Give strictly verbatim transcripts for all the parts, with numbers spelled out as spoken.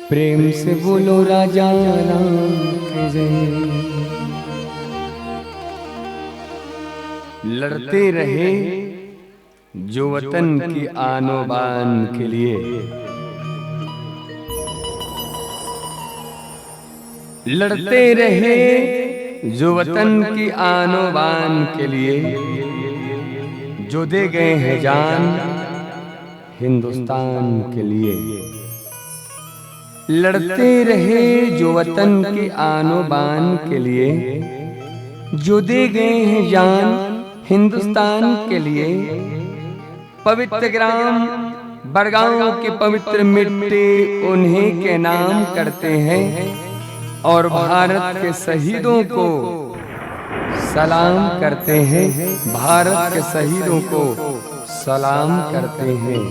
प्रेम से बोलो राजा राम की जय। लड़ते रहे जो वतन की आनो बान के लिए, लड़ते रहे जो वतन की आनो बान के लिए, जो दे गए हैं जान हिंदुस्तान के लिए। लड़ते रहे जो वतन की आनो बान के लिए, जो दे गए हैं जान हिंदुस्तान के लिए। पवित्र ग्राम बड़गांव की पवित्र मिट्टी उन्हीं के नाम करते हैं और भारत के शहीदों को सलाम करते हैं, भारत के शहीदों को सलाम करते हैं।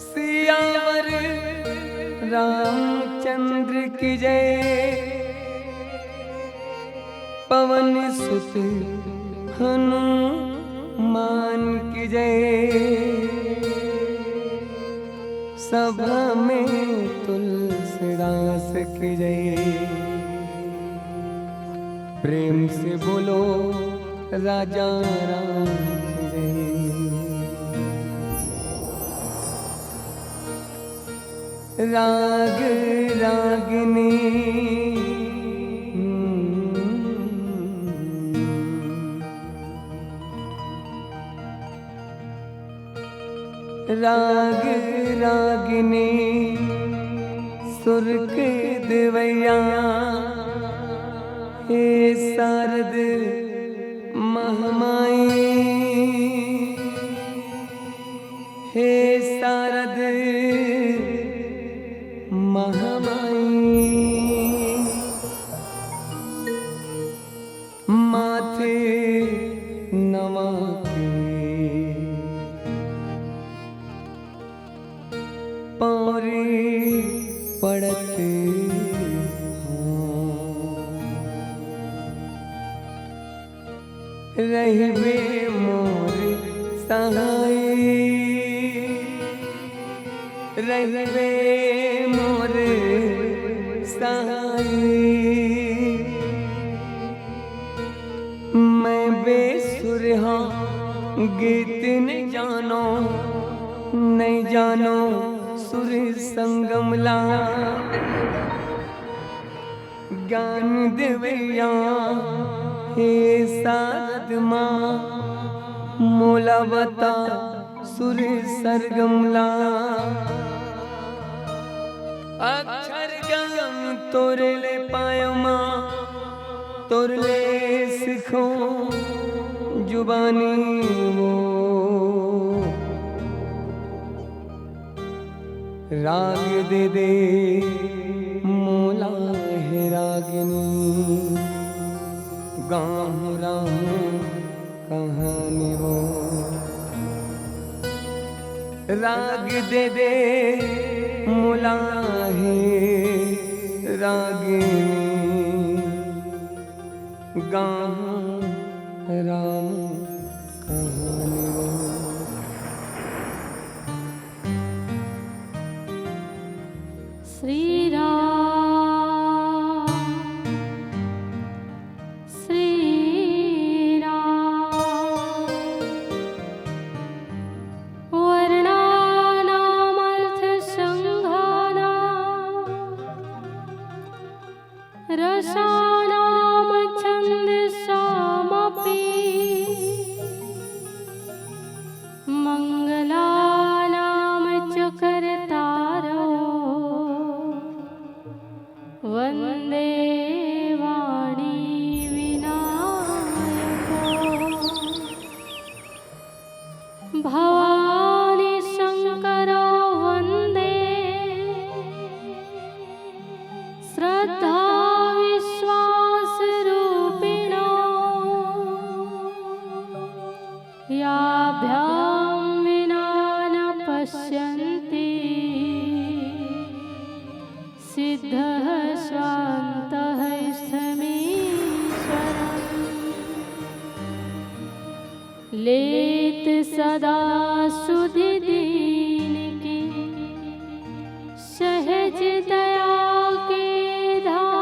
सियावर रामचंद्र की जय, पवन सुत हनुमान की जय, सभा में तुलसीदास की जय। प्रेम से बोलो राजा राम की जय। राग रागिनी। राग रागिनी सुर के देवैया, हे शारद महामाई, हे शारद महामाई। माथे नवा के पौरी पड़त रहिबे मोर सहाय, रहिबे मोर सहाय। मैं बेसुरहा गीत नइ जानों, नइ जानों सुर संगम ला। ज्ञान देवइया हे सारद माँ, मोला बता सुर सरगम ला। अक्षर ज्ञान तोरे ले पायो माँ, तोरे ले सिखों जुबानी वो। राग दे दे मोला हे रागिनी, गाहूँ राहूँ कहानी वो। राग दे दे मोला हे रागिनी, गाहूँ राहूँ कहानी वो। श्री राम, श्री राम। वर्णानामर्थसङ्घानां रसानां छन्दसामपि। मङ्गलानां च कर्तारो वन्दे वाणी विनायको। भवानी शङ्करो वन्दे श्रद्धा विश्वासरूपिणो। याभ्यां विना न पश्यन्ति सिद्धः स्वान्तः स्थमीश्वरम्। लेत सदा सुधि दीन की सहज दया के धार।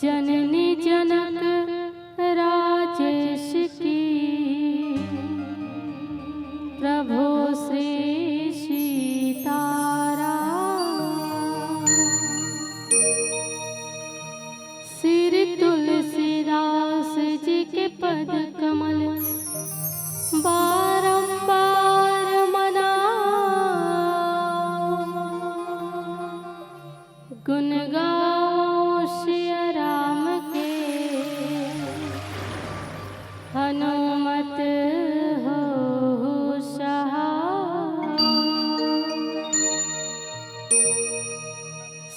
जननी जनक राजेश की प्रभु श्री सीताराम। श्री तुलसीदास जी के पद कमल बारंबार मना। गुण गावो सिया राम के, हनुमत होहु सहाय।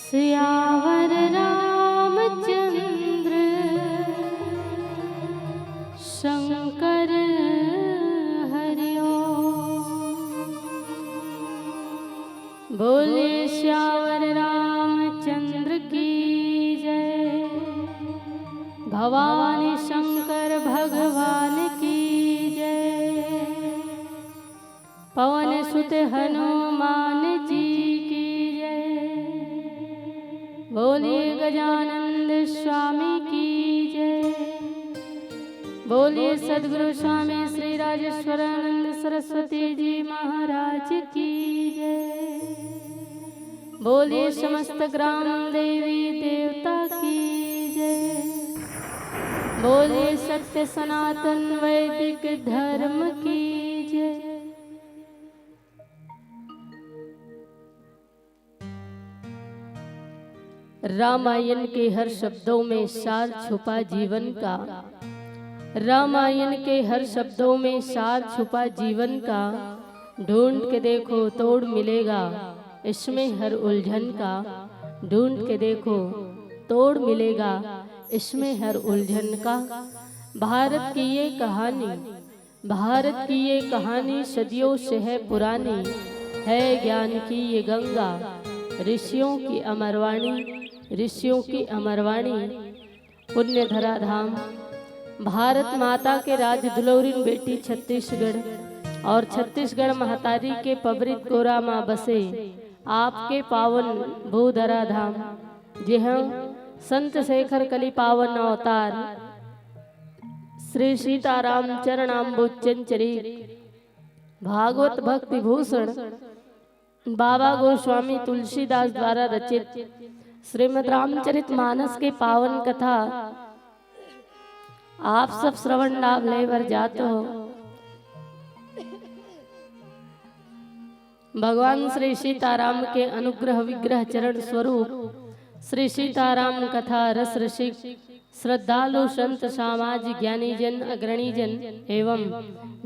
सियावर रामचंद्र शंकर हरि ओम। बोले सियावर रामचंद्र की जय, भवानी शंकर भगवान की जय, पवन सुत हनुमान जी की जय, बोलिए गजानंद स्वामी की जय। बोलिए सदगुरु स्वामी श्री राजेश्वरानंद सरस्वती जी महाराज की जय। बोलिए समस्त ग्राम देवी देवता की जय। बोलिए सत्य सनातन वैदिक धर्म की जय। रामायण के हर शब्दों में सार छुपा जीवन का, रामायण के हर शब्दों में सार छुपा जीवन का। ढूंढ के देखो तोड़ मिलेगा इसमें हर उलझन का, ढूंढ के देखो तोड़ मिलेगा इसमें हर उलझन का। भारत की ये कहानी, भारत की ये कहानी सदियों से है पुरानी, है ज्ञान की ये गंगा, ऋषियों की अमरवाणी, ऋषियों की अमरवाणी। पुण्य धरा धाम, भारत माता के राज दुलौरिन बेटी छत्तीसगढ़ और छत्तीसगढ़ महतारी के पबरित कोरा मा बसे आपके पावन भूधरा धाम, जेह संत शेखर कलि पावन अवतार श्री सीताराम चरणाम्बुज चंचरी भागवत भक्ति भूषण बाबा गोस्वामी तुलसीदास द्वारा रचित श्रीमद् रामचरित मानस के पावन कथा आप सब श्रवण लाभ ले बर जात हो। भगवान श्री सीताराम के अनुग्रह विग्रह चरण स्वरूप श्री सीताराम कथा रस रसिक श्रद्धालु संत समाज ज्ञानी जन अग्रणी जन एवं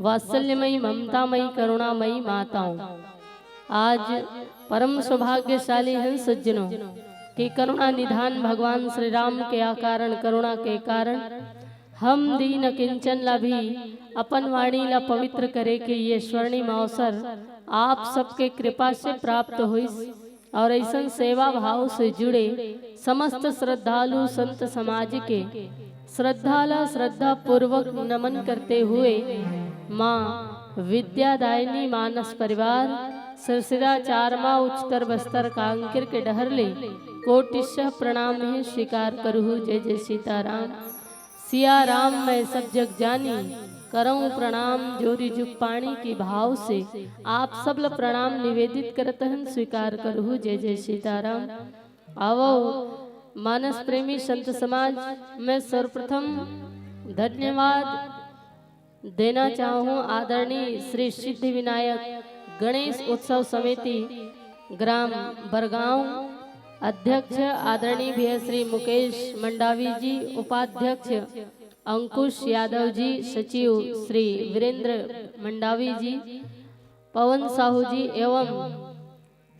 वात्सल्यमयी ममतामयी करुणामयी माताओं, आज परम सौभाग्यशाली हैं सज्जनों कि करुणा निधान भगवान श्री राम के अकारण करुणा के कारण हम दीन अकिंचन ला भी अपन वाणी ला पवित्र करे के ये स्वर्णिम अवसर आप सबके कृपा से प्राप्त होइस। और ऐसन सेवा भाव से जुड़े समस्त श्रद्धालु संत समाज के श्रद्धा ला श्रद्धा पूर्वक नमन करते हुए माँ विद्यादायिनी मानस परिवार सिरसिरा चारमा उच्चतर बस्तर कांकेर के डहर ले कोटिशः प्रणाम हे स्वीकार करहु। जय जय सीताराम। सिया राम मैं सब जग जानी, करऊं प्रणाम जोरी जुग पाणी की भाव से। आप सब ल प्रणाम निवेदित करत हन, स्वीकार करहु। जय जय सीताराम। आवो मानस प्रेमी संत समाज, मैं सर्वप्रथम धन्यवाद देना चाहूँ आदरणीय श्री सिद्धि विनायक गणेश उत्सव समिति ग्राम बरगांव अध्यक्ष आदरणीय भैया श्री मुकेश मंडावी जी, उपाध्यक्ष अंकुश यादव जी, सचिव श्री वीरेंद्र मंडावी जी, पवन साहू जी एवं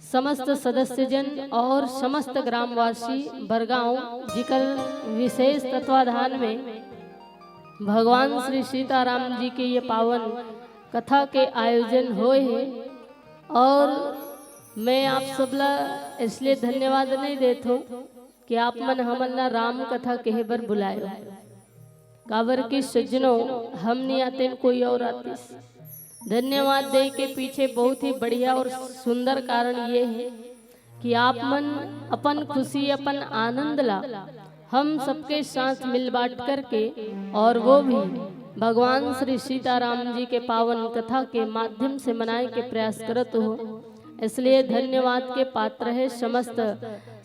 समस्त सदस्यजन और समस्त ग्रामवासी बरगांव, जिकर विशेष तत्वाधान में भगवान श्री सीताराम जी के ये पावन कथा के आयोजन होए हे। और मैं आप सबला इसलिए धन्यवाद नहीं देत हूँ कि आप मन हमन ला राम कथा कहे बर बुलायो। काबर कि सज्जनों, हम नहीं आते न कोई और आतिस। धन्यवाद दे के पीछे बहुत ही बढ़िया और सुंदर कारण ये है कि आप मन अपन खुशी, अपन आनंद ला हम सबके साथ मिल बांट करके, और वो भी भगवान श्री सीताराम जी के पावन कथा के माध्यम से मनाए के प्रयास करत हो, इसलिए धन्यवाद के पात्र है समस्त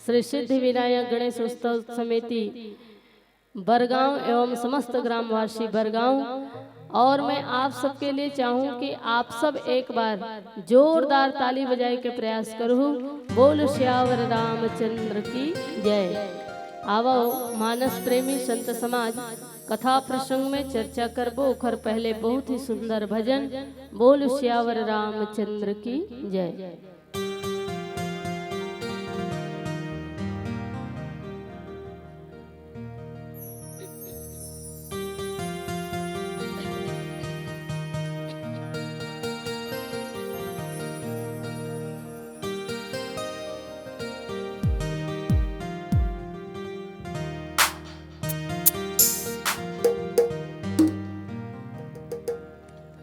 श्री सिद्धि विनायक गणेश उत्सव समिति बरगांव एवं समस्त ग्रामवासी बरगांव। और मैं आप सबके लिए चाहूं कि आप सब एक बार जोरदार ताली बजाए के प्रयास करूँ। बोल सियावर रामचंद्र की जय। आवो मानस प्रेमी संत समाज, कथा प्रसंग में चर्चा करबो, ओखर पहले बहुत ही सुंदर भजन। बोल सियावर रामचंद्र की जय।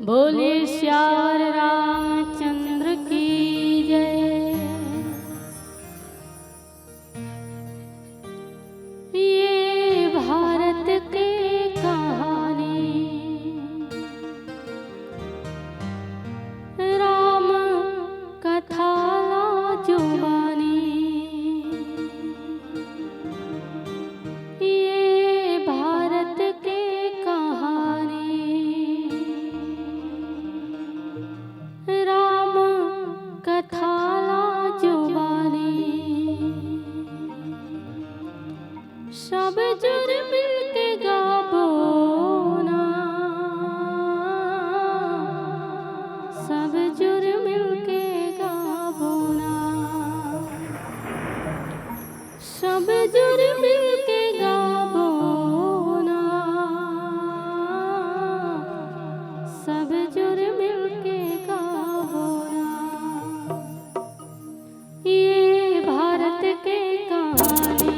बोले सियावर रामचंद्र की जय। ये भारत के कहानी राम कथा ला जुबानी। ये भारत के कहानी राम कथा ला जुबानी। सब जुर मिलके गाबो ना, सब जुर मिलके गाबो ना। सब जुर मिलके गाबो ना, सब जुर मिलके गाबो ना। ये भारत के कहानी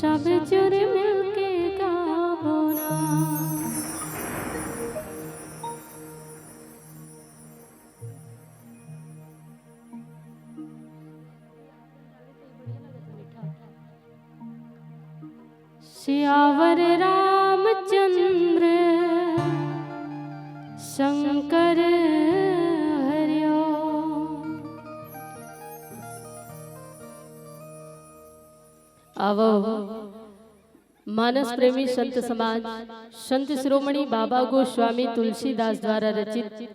सब जुर मिलके गाबो ना। सियावर रामचंद्र शंकर हरिओ। आवो मानस प्रेमी संत समाज, संत शिरोमणि बाबा गोस्वामी तुलसीदास द्वारा रचित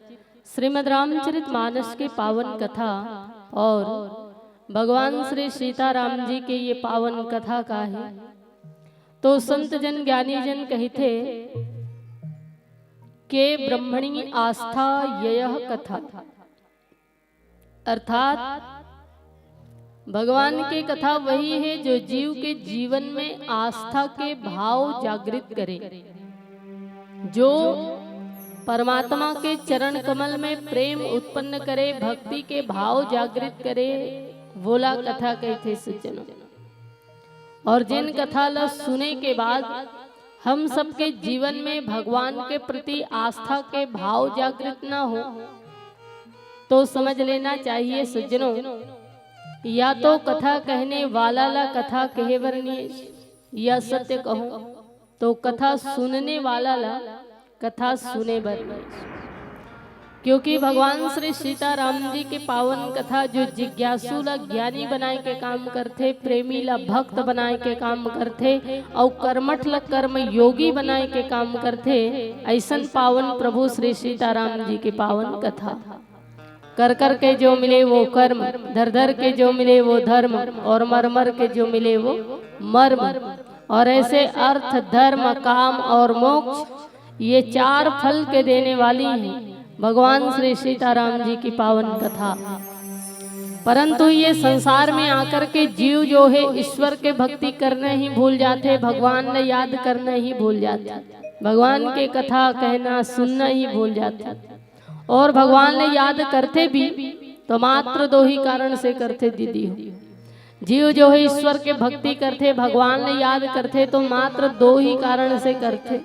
श्रीमद् रामचरित मानस के पावन कथा और भगवान श्री सीताराम जी के ये पावन कथा का है। तो संत जन, ज्ञानी जन कहिथे के ब्रह्मणी आस्था ययः कथा, अर्थात भगवान के कथा वही है जो जीव के जीवन में आस्था के भाव जागृत करे, जो परमात्मा के चरण कमल में प्रेम उत्पन्न करे, भक्ति के भाव जागृत करे, वोला कथा कहिथे सज्जनों। और जिन कथा ला सुने के बाद हम सबके जीवन में भगवान के प्रति आस्था के भाव जागृत ना हो, तो समझ लेना चाहिए सज्जनों, या तो कथा कहने वाला ला कथा कहे बर नहीं, या सत्य कहूं तो कथा सुनने वाला ला कथा सुने बर नहीं। क्योंकि भगवान श्री सीताराम जी के पावन कथा जो जिज्ञासु ला ज्ञानी बनाए के काम करथे, प्रेमी ला भक्त बनाए के काम करथे, अउ कर्मठ ला कर्म योगी बनाए के काम करथे, ऐसन पावन प्रभु श्री सीताराम जी के पावन कथा। कर कर के जो मिले वो कर्म, धर धर के जो मिले वो धर्म, और मर मर के जो मिले वो मर्म। और ऐसे अर्थ, धर्म, काम और मोक्ष, ये चार फल के देने वाली हैं भगवान श्री सीताराम जी की पावन कथा। परंतु ये संसार में आकर के जीव जो है ईश्वर के भक्ति करना ही भूल जाथे, भगवान ला याद करना ही भूल जाथे, भगवान के कथा कहना सुनना ही भूल जाथे। और भगवान ला याद करथे भी तो मात्र दो ही कारण से करथे दीदी हो। जीव जो है ईश्वर के भक्ति करथे, भगवान ला याद करथे तो मात्र दो ही कारण से करथे,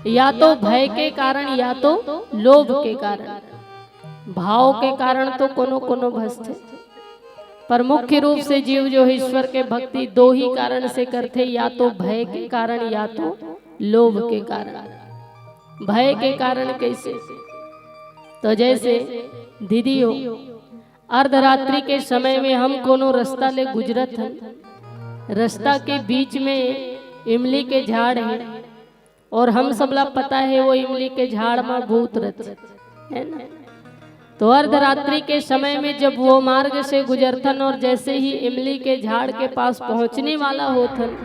या तो भय के कारण या तो लोभ के कारण। भाव के कारण तो कोनो कोनो भजथे, पर मुख्य रूप से जीव जो है ईश्वर के भक्ति दो ही कारण से करथे, या तो भय के कारण या तो लोभ के कारण। भय के कारण कैसे? तो जैसे दीदी हो, अर्धरात्रि के समय में हम कोनो रास्ता ले गुजरत हन, रास्ता के बीच में इमली के झाड़ है, और हम सबला पता है वो इमली के झाड़ में भूत रथे, है ना? तो अर्धरात्रि के समय में जब वो मार्ग से गुजरथन और जैसे ही इमली के झाड़ के पास पहुंचने वाला होथन,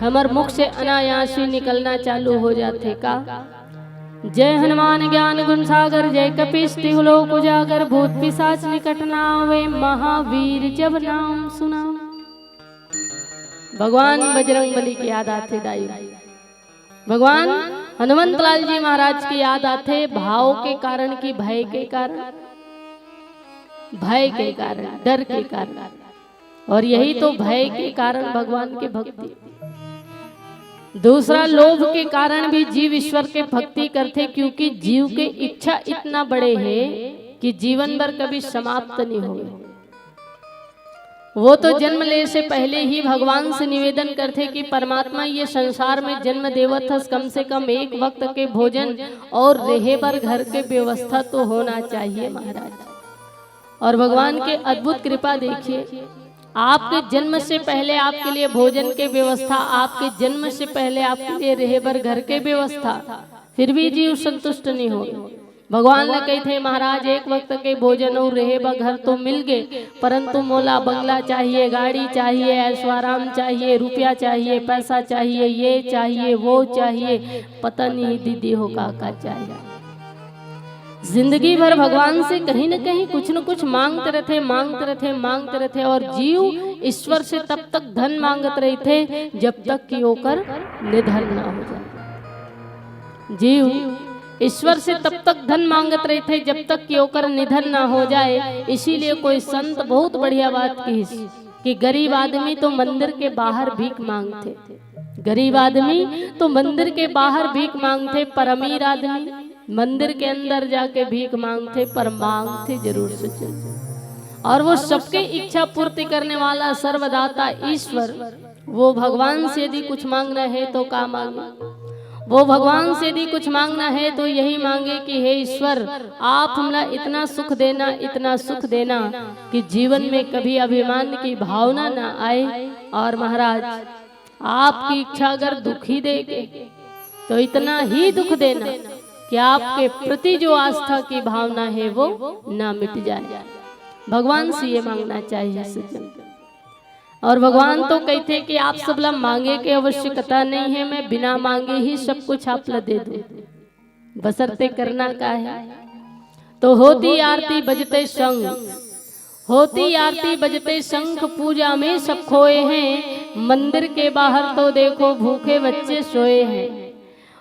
हमर मुख से अनायास ही निकलना चालू हो जाथे का, जय हनुमान ज्ञान गुण सागर, जय कपीस तिहु लोक उजागर, भूत पिशाच निकट ना आवे, महावीर जब नाम सुना। भगवान बजरंग बली के याद आथे दाई, भगवान हनुमंत लाल जी महाराज के याद आथे। भाव के कारण कि भय के कारण? भय के कारण, डर के कारण। और यही तो भय के कारण भगवान के भक्ति। दूसरा, लोभ के कारण भी जीव ईश्वर के भक्ति करथे, क्योंकि जीव के इच्छा इतना बड़े है कि जीवन भर कभी समाप्त नहीं होवे। वो तो जन्म ले से पहले ही भगवान से निवेदन करथे कि परमात्मा, ये संसार में जन्म देवत हस, कम से कम एक वक्त के भोजन और रहे बर घर के व्यवस्था तो होना चाहिए महाराज। और भगवान के अद्भुत कृपा देखिए, आपके जन्म से पहले आपके लिए भोजन के व्यवस्था, आपके जन्म से पहले आपके लिए रहे बर घर के व्यवस्था, फिर भी जीव संतुष्ट नहीं हो। भगवान ला कहिथे, महाराज, एक वक्त के भोजन अउ रहे बर घर तो मिल गे, परंतु मोला बंगला चाहिए, गाड़ी चाहिए, ऐश्वाराम चाहिए, रुपया चाहिए, पैसा चाहिए, ये चाहिए, वो चाहिए, पता नहीं दीदी हो का का चाहिए। जिंदगी भर भगवान से कहीं न कहीं कुछ न कुछ मांगते रहथे, मांगते रहथे, मांगते रहथे, और जीव ईश्वर से तब तक धन मांगत रहथे जब तक कि ओकर निधन ना हो जाए। जीव ईश्वर से तब तक धन मांगत रहथे जब तक कि ओकर निधन ना हो जाए। इसीलिए कोई संत बहुत बढ़िया बात कहिस, कि गरीब आदमी तो मंदिर के बाहर भीख मांगथे, गरीब आदमी तो मंदिर के बाहर भीख मांगथे, पर अमीर आदमी मंदिर के अंदर जाके भीख मांगथे, पर मांगथे जरूर सज्जन। और वो सबके इच्छा पूर्ति करने वाला सर्वदाता ईश्वर, वो भगवान से यदि कुछ मांगना है तो का मांगे? वो भगवान से यदि कुछ मांगना है तो यही मांगे कि हे ईश्वर, आप हमला इतना सुख देना, इतना सुख देना कि जीवन में कभी अभिमान की भावना ना आए। और महाराज, आपकी इच्छा अगर दुखी देके, तो इतना ही दुख देना कि आपके प्रति जो आस्था की भावना है, वो ना मिट जाए। भगवान से ये मांगना चाहिए सज्जन। और भगवान तो कहते कि आप सबला मांगे के आवश्यकता नहीं है, मैं बिना मांगे ही सब कुछ आप ला दे दूं। बसरते करना का है। तो होती आरती बजते शंख, होती आरती बजते शंख, पूजा में सब खोए हैं। मंदिर के बाहर तो देखो, भूखे बच्चे सोए हैं।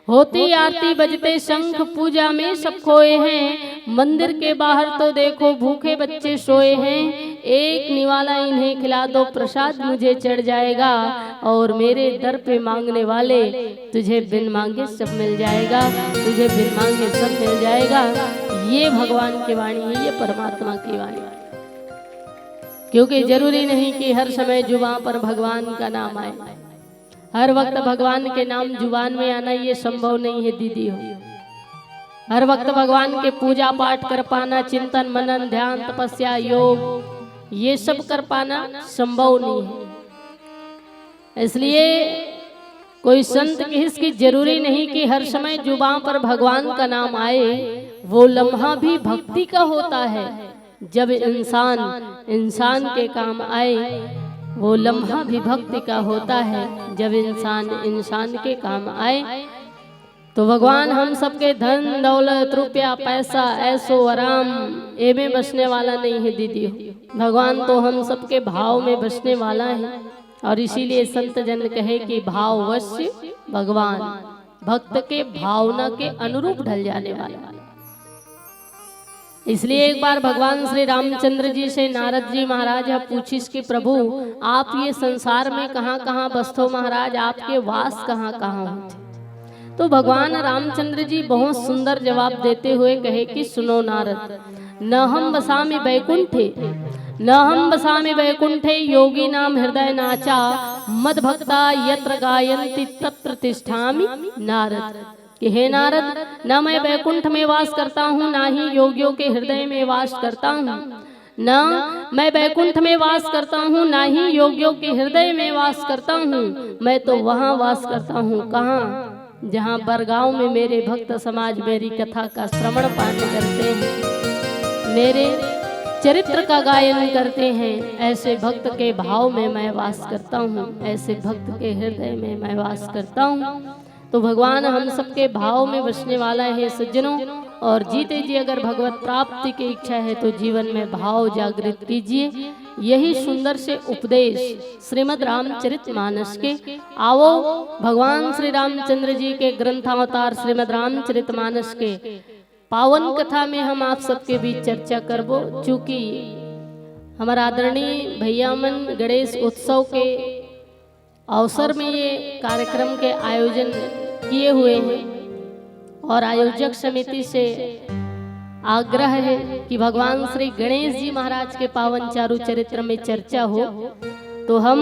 होती आरती बजते शंख, पूजा में सब खोए हैं। मंदिर के बाहर तो देखो, भूखे बच्चे सोए हैं। एक निवाला इन्हें खिला दो, प्रसाद मुझे चढ़ जाएगा। और मेरे दर पे मांगने वाले, तुझे बिन मांगे सब मिल जाएगा, तुझे बिन मांगे सब मिल जाएगा। ये भगवान की वाणी है, ये परमात्मा की वाणी है। क्योंकि जरूरी नहीं कि हर समय जुबान पर भगवान का नाम आए, हर वक्त भगवान के नाम जुबान में आना, ये संभव नहीं है दीदी हो। हर वक्त भगवान के पूजा पाठ कर पाना, चिंतन मनन, ध्यान, तपस्या, योग, ये सब कर पाना संभव नहीं है। इसलिए कोई संत किस की जरूरी नहीं कि हर समय जुबान पर भगवान का नाम आए। वो लम्हा भी भक्ति का होता है, जब इंसान इंसान के काम आए। वो लम्हा भी भक्ति का होता है, जब इंसान इंसान के काम आए। तो भगवान हम सबके धन दौलत, रुपया पैसा, ऐशो आराम, एमे बसने वाला नहीं है दीदी हो। भगवान तो हम सबके भाव में बसने वाला है। और इसीलिए संत जन कहे कि भाववश भगवान, भक्त के भावना के अनुरूप ढल जाने वाला। इसलिए एक बार भगवान श्री रामचंद्र जी से नारद जी महाराज ह पूछिस कि प्रभु, आप ये संसार में कहाँ-कहाँ बसथो महाराज, आपके वास कहाँ-कहाँ होथे? तो भगवान रामचंद्र जी बहुत सुंदर जवाब देते हुए कहे कि सुनो नारद, न हम बसामि बैकुंठे, न हम बसामि बैकुंठे, योगिनाम हृदय नाचा, मद भक्ता यत्र गायंती तत्र तिष्ठामि नारद। कि हे नारद, न मैं बैकुंठ में वास करता हूँ, ना ही योगियों के हृदय में वास करता हूँ, ना मैं बैकुंठ में वास करता हूँ, ना ही योगियों के हृदय में वास करता हूँ। मैं तो वहाँ वास करता हूँ, कहाँ? जहाँ बरगांव में मेरे भक्त समाज मेरी कथा का श्रवण पाठ करते हैं, मेरे चरित्र का गायन करते हैं। ऐसे भक्त के भाव में मैं वास करता हूँ, ऐसे भक्त के हृदय में मैं वास करता हूँ। तो भगवान हम सबके भाव में बसने वाला है सज्जनों। और जीते जी अगर भगवत प्राप्ति की इच्छा है तो जीवन में भाव जागृत कीजिए। यही सुंदर से उपदेश श्रीमद रामचरित मानस के। आवो, भगवान श्री रामचंद्र जी के ग्रंथावतार श्रीमद रामचरित मानस के पावन कथा में हम आप सबके बीच चर्चा करबो। चूंकि हमारा आदरणीय भैया मन गणेश उत्सव के अवसर में ये कार्यक्रम के आयोजन किए हुए हैं और आयोजक समिति से आग्रह है कि भगवान श्री गणेश जी महाराज के पावन चारु चरित्र में चर्चा हो। तो हम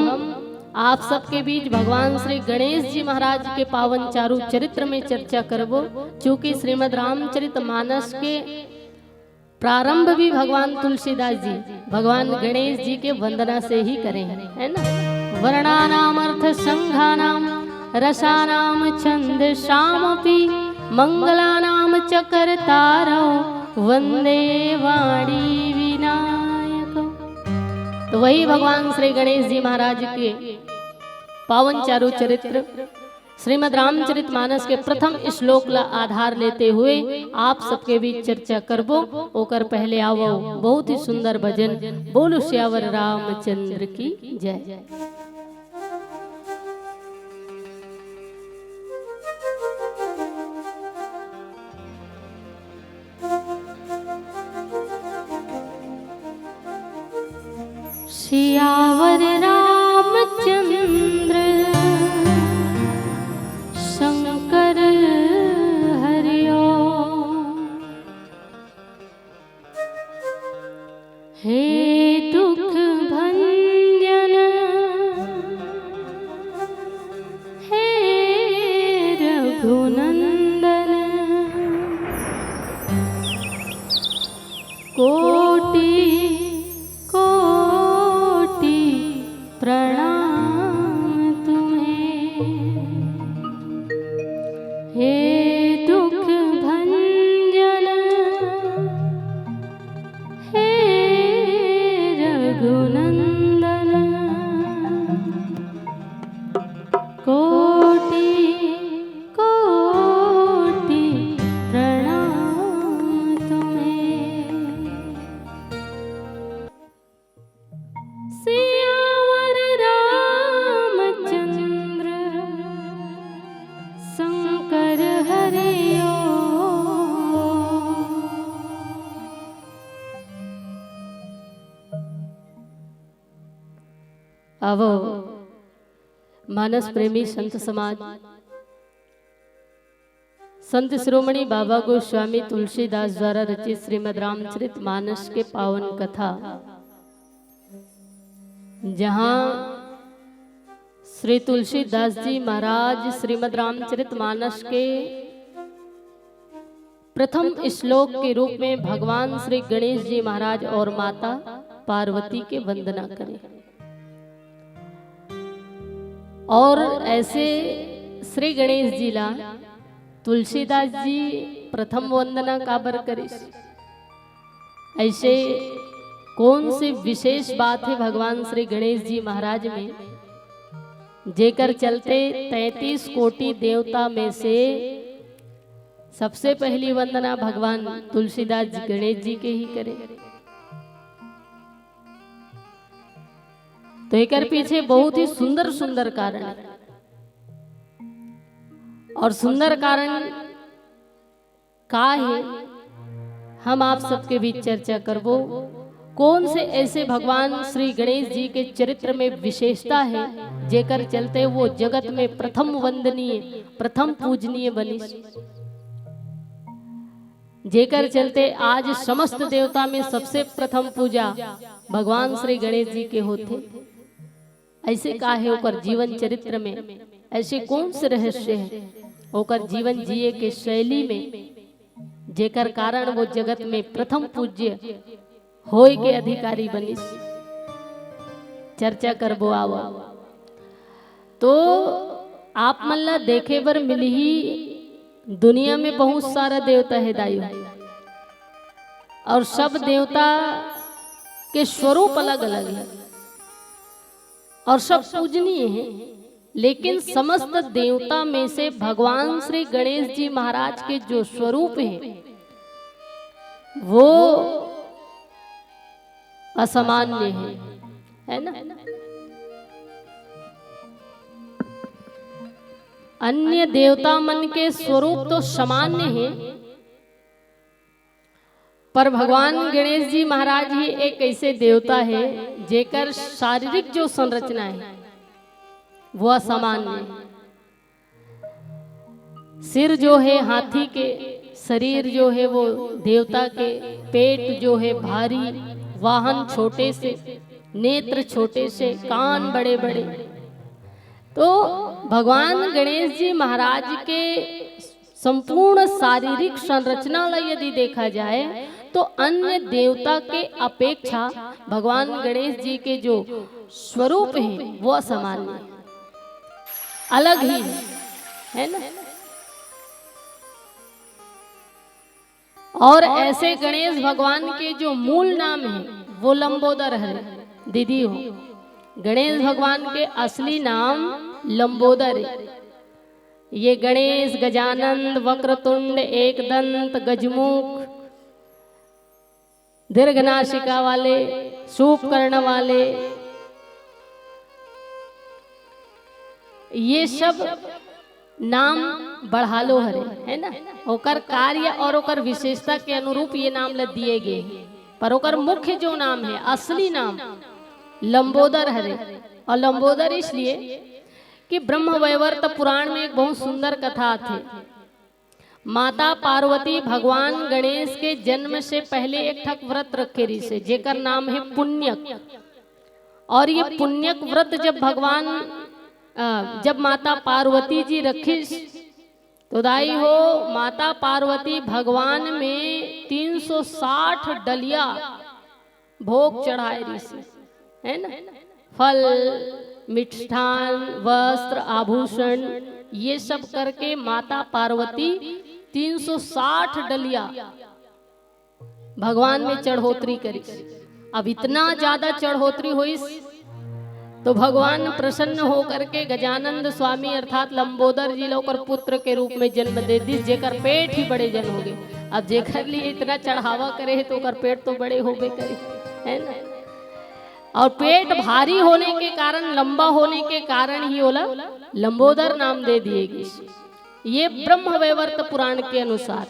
आप सबके बीच भगवान श्री गणेश जी महाराज के पावन चारु चरित्र में चर्चा करबो। चूंकि श्रीमद रामचरित मानस के प्रारंभ भी भगवान तुलसीदास जी भगवान गणेश जी के वंदना से ही करे हैं, है ना? वर्णानाम अर्थ संघानाम रसानाम छंद सामपि मंगलानाम च कर्तारौ वंदे वाणी विनायक। तो वही भगवान श्री गणेश जी महाराज के पावन चारु चरित्र श्रीमद रामचरित मानस के प्रथम श्लोक ला आधार लेते हुए आप सबके बीच चर्चा करबो। ओकर पहले आवो बहुत ही सुंदर भजन, बोलो सियावर रामचंद्र की जय। सियावर कोटि कोटि प्रणाम तुम्हें, हे दुख भंजन, हे रघुनंदन। कोटि कोटि प्रणाम तुम्हें। सियावर रामचंद्र शंकर हरि ओम। आवो मानस प्रेमी संत समाज, संत शिरोमणि बाबा गोस्वामी तुलसीदास द्वारा रचित श्रीमद् रामचरित मानस के पावन कथा, जहाँ श्री तुलसीदास जी महाराज श्रीमद् रामचरित मानस के प्रथम श्लोक के रूप में भगवान श्री गणेश जी महाराज और माता पार्वती के वंदना करें। और ऐसे श्री गणेश जी ला तुलसीदास जी प्रथम वंदना काबर करिस? ऐसे कौन सी विशेष बात है भगवान श्री गणेश जी महाराज में, जेकर चलते तैंतीस कोटि देवता में से सबसे पहली वंदना भगवान तुलसीदास जी गणेश जी के ही करें? तो एकर पीछे बहुत ही सुंदर सुंदर कारण है। और सुंदर कारण का है, हम आप सबके बीच चर्चा करबो। कौन से ऐसे भगवान श्री गणेश जी के चरित्र में विशेषता है, जेकर चलते वो जगत में प्रथम वंदनीय, प्रथम पूजनीय बनिस, जेकर चलते आज समस्त देवता में सबसे प्रथम पूजा भगवान श्री गणेश जी के होथे। ऐसे का है ओकर जीवन चरित्र में, ऐसे कौन से रहस्य है ओकर जीवन जिए के शैली में, जेकर कारण वो जगत में प्रथम पूज्य होय के अधिकारी बनिस? चर्चा करबो, आवा। तो आप मन ला देखे बर मिलही, दुनिया में बहुत सारा देवता है दाई, और सब देवता के स्वरूप अलग अलग है और सब पूजनीय है, लेकिन समस्त देवता में से भगवान श्री गणेश जी महाराज के जो स्वरूप है वो असामान्य है, है ना? अन्य देवता मन के स्वरूप तो सामान्य है, पर भगवान गणेश जी महाराज ही एक ऐसे देवता है जेकर शारीरिक जो संरचना है वो असामान्य है। सिर जो है हाथी के, शरीर जो है वो देवता के, पेट जो है भारी, वाहन छोटे से, नेत्र छोटे से, कान बड़े बड़े। तो भगवान गणेश जी महाराज के संपूर्ण शारीरिक संरचना ला यदि देखा जाए तो अन्य देवता के अपेक्षा भगवान गणेश जी के जो स्वरूप है वो असामान्य है, अलग ही है, है ना? और ऐसे गणेश भगवान के जो मूल नाम है वो लंबोदर है दीदी हो। गणेश भगवान के असली नाम लंबोदर है। ये गणेश, गजानंद, वक्रतुंड, एकदंत, गजमुख, दीर्घनासिका वाले, सूप कर्ण वाले, ये सब नाम बढ़ालो हरे, है ना? ओकर कार्य और ओकर विशेषता के अनुरूप ये नाम ल दिए गए, पर ओकर मुख्य जो नाम है, असली नाम लंबोदर हरे। और लंबोदर इसलिए कि ब्रह्म वैवर्त पुराण में एक बहुत सुंदर कथा आथे। माता पार्वती भगवान गणेश के जन्म से पहले एक ठक व्रत रखे रहिसे, जेकर नाम है पुण्यक। और ये पुण्यक व्रत जब भगवान, अ, जब माता पार्वती जी रखिस, तो दाई हो, माता पार्वती भगवान में तीन सौ साठ डलिया भोग चढ़ाए रिहिस, है ना? फल, मिष्ठान, वस्त्र, आभूषण, ये सब करके माता पार्वती तीन सौ साठ डलिया भगवान में चढ़ोतरी करिस। अब इतना ज्यादा चढ़ोतरी होइस, तो भगवान प्रसन्न होकर के गजानंद स्वामी अर्थात लंबोदर जी ला ओकर पुत्र के रूप में जन्म दे दिस, जेकर पेट ही बड़े जन हो गए। अब जेकर लिए इतना चढ़ावा करे है, तो ओकर पेट तो बड़े होबे करे, है ना? और पेट भारी होने के कारण, लंबा होने के कारण ही ओला लंबोदर नाम दे दिए गए। ये ब्रह्म वैवर्त पुराण के अनुसार।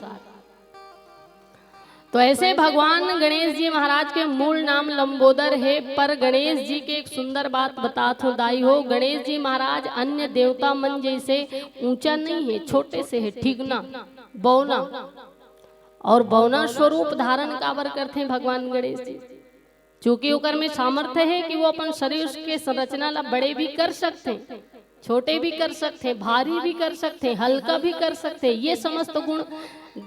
तो ऐसे भगवान गणेश जी महाराज के मूल नाम लंबोदर है, पर गणेश जी के एक सुंदर बात बतात हूँ दाई हो। गणेश जी महाराज अन्य देवता मन जैसे ऊंचा नहीं है, छोटे से है, ठीकना, बौना। और बौना स्वरूप धारण काबर करते हैं भगवान गणेश जी? चूंकि ओकर में सामर्थ्य है कि वो अपन शरीर के संरचना ला बड़े भी कर सकते हैं, छोटे भी कर सकते हैं, भारी भी कर सकते हैं, हल्का भी कर सकते हैं। ये समस्त गुण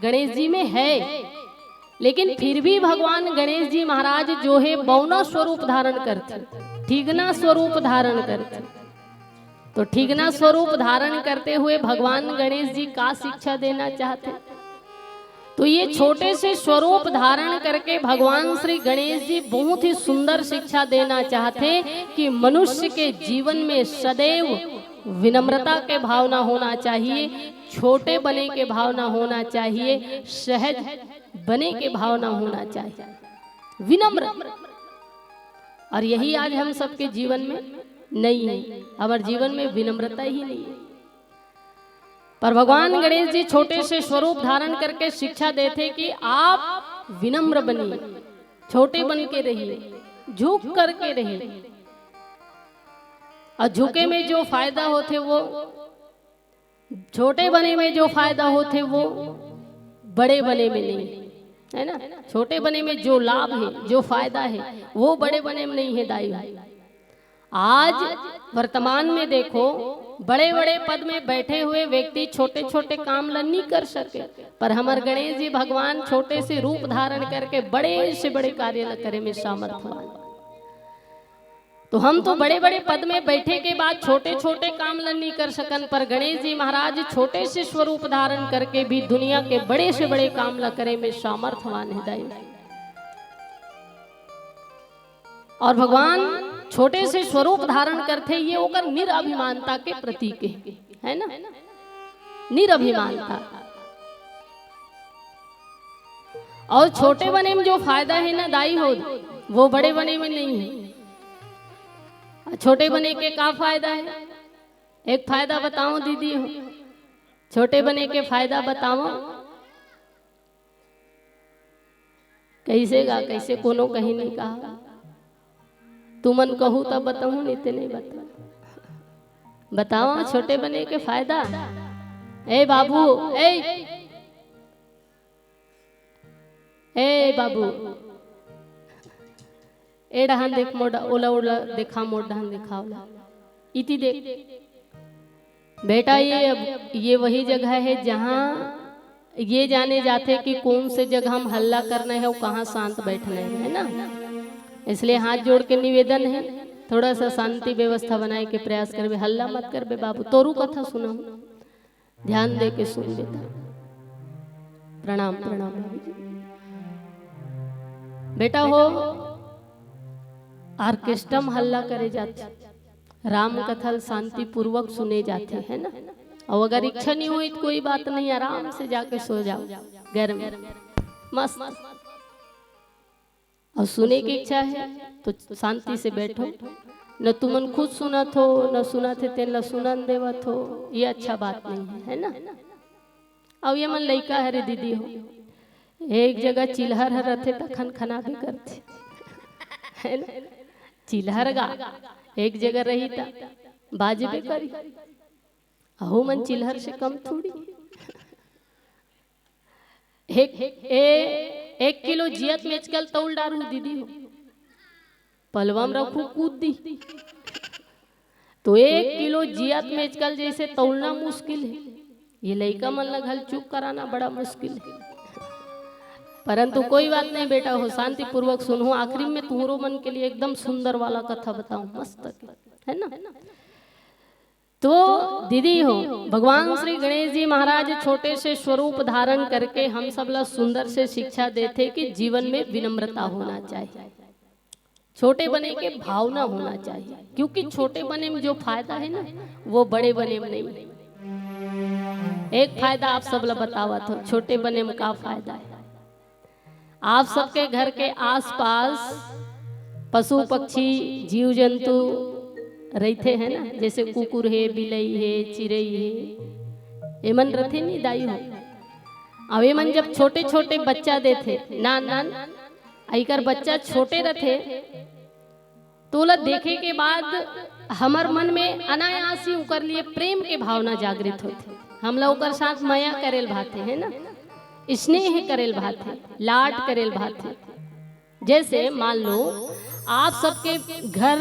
गणेश जी में है, लेकिन फिर भी भगवान गणेश जी महाराज जो है बौना स्वरूप धारण करते, ठीकना स्वरूप धारण करते। तो ठीकना स्वरूप धारण करते हुए भगवान गणेश जी का शिक्षा देना चाहते? तो ये छोटे से स्वरूप धारण करके भगवान श्री गणेश जी बहुत ही सुंदर शिक्षा देना चाहते कि मनुष्य के जीवन में सदैव विनम्रता के भावना होना चाहिए, छोटे बने के भावना होना चाहिए, सहज बने के भावना होना चाहिए, विनम्र। और यही आज हम सबके जीवन में नहीं है, हमारे जीवन में विनम्रता ही नहीं है। पर भगवान गणेश जी छोटे से स्वरूप धारण करके शिक्षा देते कि आप विनम्र बनिए, छोटे बन के रहिए, झुक करके रहिए। और झुके में जो फायदा होते वो, छोटे बने में जो फायदा होते वो बड़े बने में नहीं, है ना? छोटे बने में जो लाभ है, जो फायदा है, वो बड़े बने में नहीं है दाई हो। आज वर्तमान में देखो, बड़े बड़े पद में बैठे हुए व्यक्ति छोटे छोटे काम ला नहीं कर सके, पर हमर गणेश जी भगवान छोटे से रूप धारण करके बड़े से बड़े कार्य ला करे में सामर्थवान। तो हम तो बड़े बड़े पद में बैठे के बाद छोटे छोटे काम ला नहीं कर सकन, पर गणेश जी महाराज छोटे से स्वरूप धारण करके भी दुनिया के बड़े से बड़े काम ला करे में सामर्थवान है दाई। और भगवान छोटे से स्वरूप धारण करते, ये ओकर निरभिमानता के प्रतीक है, है ना? निरभिमानता। और छोटे बने में जो फायदा है ना दाई हो, वो बड़े बने में नहीं है। और छोटे बने के का फायदा है? एक फायदा बताओ दीदी हो, छोटे बने के फायदा बताओ। कैसे गा, कैसे कोनो कहीं नहीं कहा, तुमन कहू तब बताऊं, नहीं ते नहीं बता। बताओ छोटे बने के फायदा। ए बाबू, ए, ए बाबू, ए डहान देख मोर डा-, ओला, ओला देखा, मोर डहान देखा, ओला। इति देख बेटा, ये अब, ये वही जगह है जहाँ ये जाने जाते कि कौन से जगह हम हल्ला करना है और कहाँ शांत बैठना है, है ना? इसलिए हाथ जोड़ के निवेदन है, थोड़ा सा शांति व्यवस्था बनाए के प्रयास करबे, हल्ला मत करबे बाबू, तोरू कथा सुना, ध्यान दे के सुन बेटा। प्रणाम, प्रणाम। बेटा हो, ऑर्केस्ट्रा में हल्ला करे जाते, राम कथा ल शांतिपूर्वक सुने जाते, है ना? और अगर इच्छा नहीं हुई तो कोई बात नहीं, आराम से जाके सो जाओ घर में, मस्त। और सुने की इच्छा है तो शांति से बैठो, न तुमन खुद सुनत हो, न सुनत हे तेन ला सुनन देवत हो, ये अच्छा बात नहीं है, है ना? और ये मन लइका हरे दीदी हो, एक जगह चिल्हर हर रथे त खनखनाबे करथे, है ना? चिल्हर गा एक जगह रही त बाजबे करी। अहू मन चिल्हर से कम थोड़ी। एक, ए, एक किलो जियत मेचकल तौल डारू दीदी हो, पलवा म रखू कूद दी। तो एक किलो जियत मेचकल जैसे तौलना मुश्किल है, ये लइका मन ला घल चुप कराना बड़ा मुश्किल है। परंतु कोई बात नहीं बेटा हो, शांतिपूर्वक सुनहू। आखिरी में तुहरो मन के लिए एकदम सुंदर वाला कथा बताऊं, मस्त के, है ना? तो दीदी हो, भगवान श्री गणेश जी महाराज छोटे से स्वरूप धारण करके हम सब ला सुंदर से शिक्षा देथे कि जीवन में विनम्रता होना चाहिए, छोटे बने के भावना होना चाहिए, क्योंकि छोटे बने में जो फायदा है ना, वो बड़े बने में नहीं। एक फायदा आप सब ला बतावत हो, छोटे बने में का फायदा है। आप सबके घर के आसपास पशु पक्षी जीव जंतु रहिथे, है ना, जैसे कुकुर हे, बिलई हे, चिरई हे, एमन रथे नी दाई हो। अब एमन जब छोटे छोटे बच्चा देथे, नान नान, एकर बच्चा छोटे रथे, तो ओला देखे के बाद हमर मन में अनायास ही ओकर लिए प्रेम के भावना जागृत होथे। हमला ओकर साथ मया करेल भाथे, है ना, स्नेह करेल भाथे, लाड करेल भाथे। जैसे मान लो आप सबके घर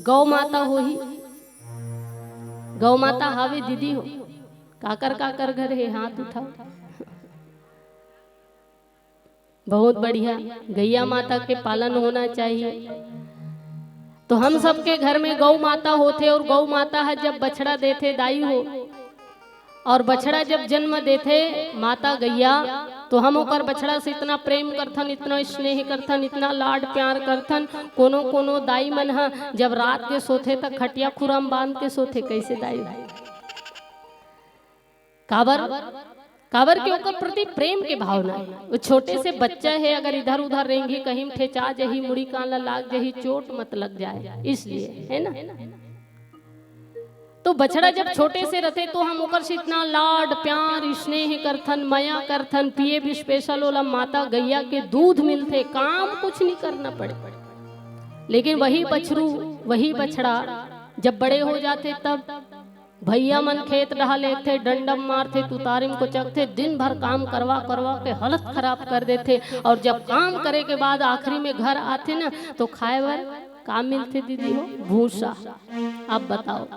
गौ माता होही, गौ माता हावे दीदी हो, काकर काकर घर हे, हाथ उठाओ। बहुत बढ़िया, गैया माता के पालन होना चाहिए। तो हम सबके घर में गौ माता होथे और गौ माता ह जब बछड़ा देथे दाई हो, और बछड़ा जब जन्म देथे माता गैया, तो हम ओकर बछड़ा से इतना प्रेम करथन, इतना स्नेह करथन, इतना लाड प्यार करथन। कोनो कोनो दाई मन ह जब रात के सोथे त खटिया खुरम बांध के सोथे। कैसे दाई हो? काबर? काबर के ओकर प्रति प्रेम के भावना है। वो छोटे से बच्चा है, अगर इधर उधर रेंगी, कहीं ठेचा जही, मुड़ी कान ला लाग जही, चोट मत लग जाए, इसलिए, है ना? तो बछड़ा जब छोटे से रहते तो हम ओकर से इतना लाड प्यार स्नेह करथन, मया करथन, पिए भी स्पेशल ओला माता गैया के दूध मिलथे, काम कुछ नहीं करना पड़े। लेकिन वही बछरू, वही बछड़ा जब बड़े हो जाते तब भैया मन खेत डहा लेथे, डंडम मारथे, तुतारी म कोचकथे, दिन भर काम करवा करवा के हालत खराब कर देथे। और जब काम करे के बाद आखिरी में घर आथे ना, तो खाए बर का मिलथे दीदी हो? भूसा। अब बताओ,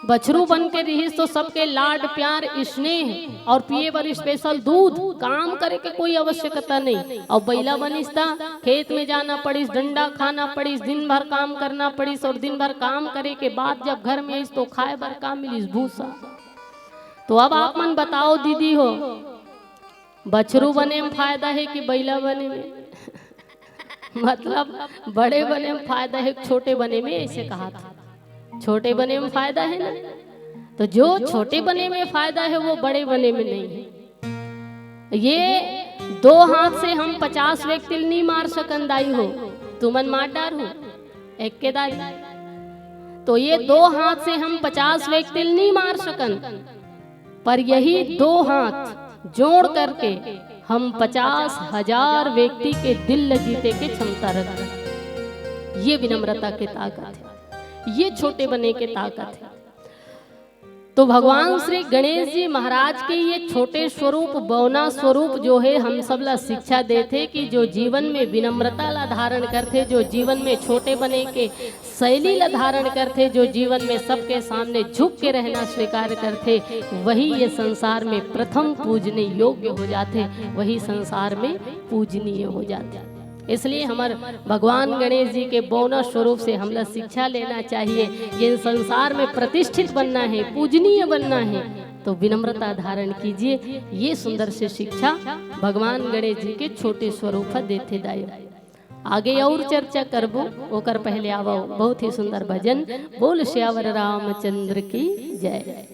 बछरू बन के रिहिस तो सबके लाड प्यार स्नेह और पिए बर स्पेशल दूध, काम करे के कोई आवश्यकता नहीं। और बैला बनिस ता खेत में जाना पड़िस, डंडा खाना पड़िस, दिन भर काम करना पड़िस और दिन भर काम करे के बाद जब घर में आइस तो खाए बर का मिलिस? भूसा। तो अब आप मन बताओ दीदी हो, बछरू बने में फायदा है कि बैला बने में? मतलब बड़े बने में फायदा है, छोटे बने में, ऐसे कहा था। छोटे बने में फायदा है ना, तो जो छोटे बने में फायदा है वो बड़े बने में नहीं है। ये दो हाथ से हम पचास व्यक्ति नहीं मार सकन दाई हो, तुमन मार डार हो एक के दाई। तो ये दो हाथ से हम पचास व्यक्ति नहीं मार सकन, पर यही दो हाथ जोड़ करके हम पचास हजार व्यक्ति के दिल ल जीते के क्षमता रखते। ये विनम्रता के ताकत है, ये छोटे बने के ताकत है। तो भगवान श्री गणेश जी महाराज के ये छोटे स्वरूप, बौना स्वरूप जो है, हम सब ला शिक्षा देथे कि जो जीवन में विनम्रता ला धारण करथे, जो जीवन में छोटे बने के शैली ला धारण करथे, जो जीवन में सबके सामने झुक के रहना स्वीकार करथे, वही ये संसार में प्रथम पूजने योग्य हो जाथे, वही संसार में पूजनीय हो जाथे। इसलिए हमर भगवान गणेश जी के बौना स्वरूप से हमला शिक्षा लेना चाहिए। ये संसार में प्रतिष्ठित बनना है, पूजनीय बनना है, तो विनम्रता धारण कीजिए। ये सुंदर से शिक्षा भगवान गणेश जी के छोटे स्वरूप ह देथे दाई। आगे और चर्चा करबो, ओकर पहले आवो बहुत ही सुंदर भजन। बोल सियावर रामचंद्र की जय।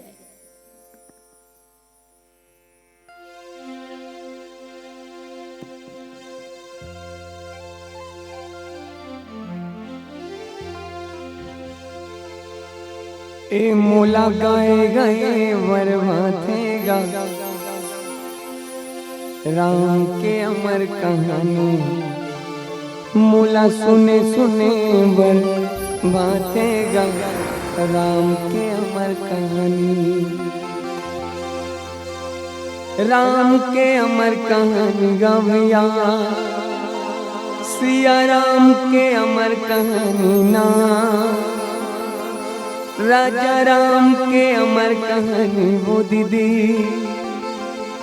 ए मोला गाए गाए बर भाथे गा, राम के अमर कहानी। मोला सुने सुने बर भाथे गा, राम के अमर कहानी। राम के अमर कहानी गा भैया, सिया राम के अमर कहानी ना, राजा राम के अमर कहानी वो दीदी।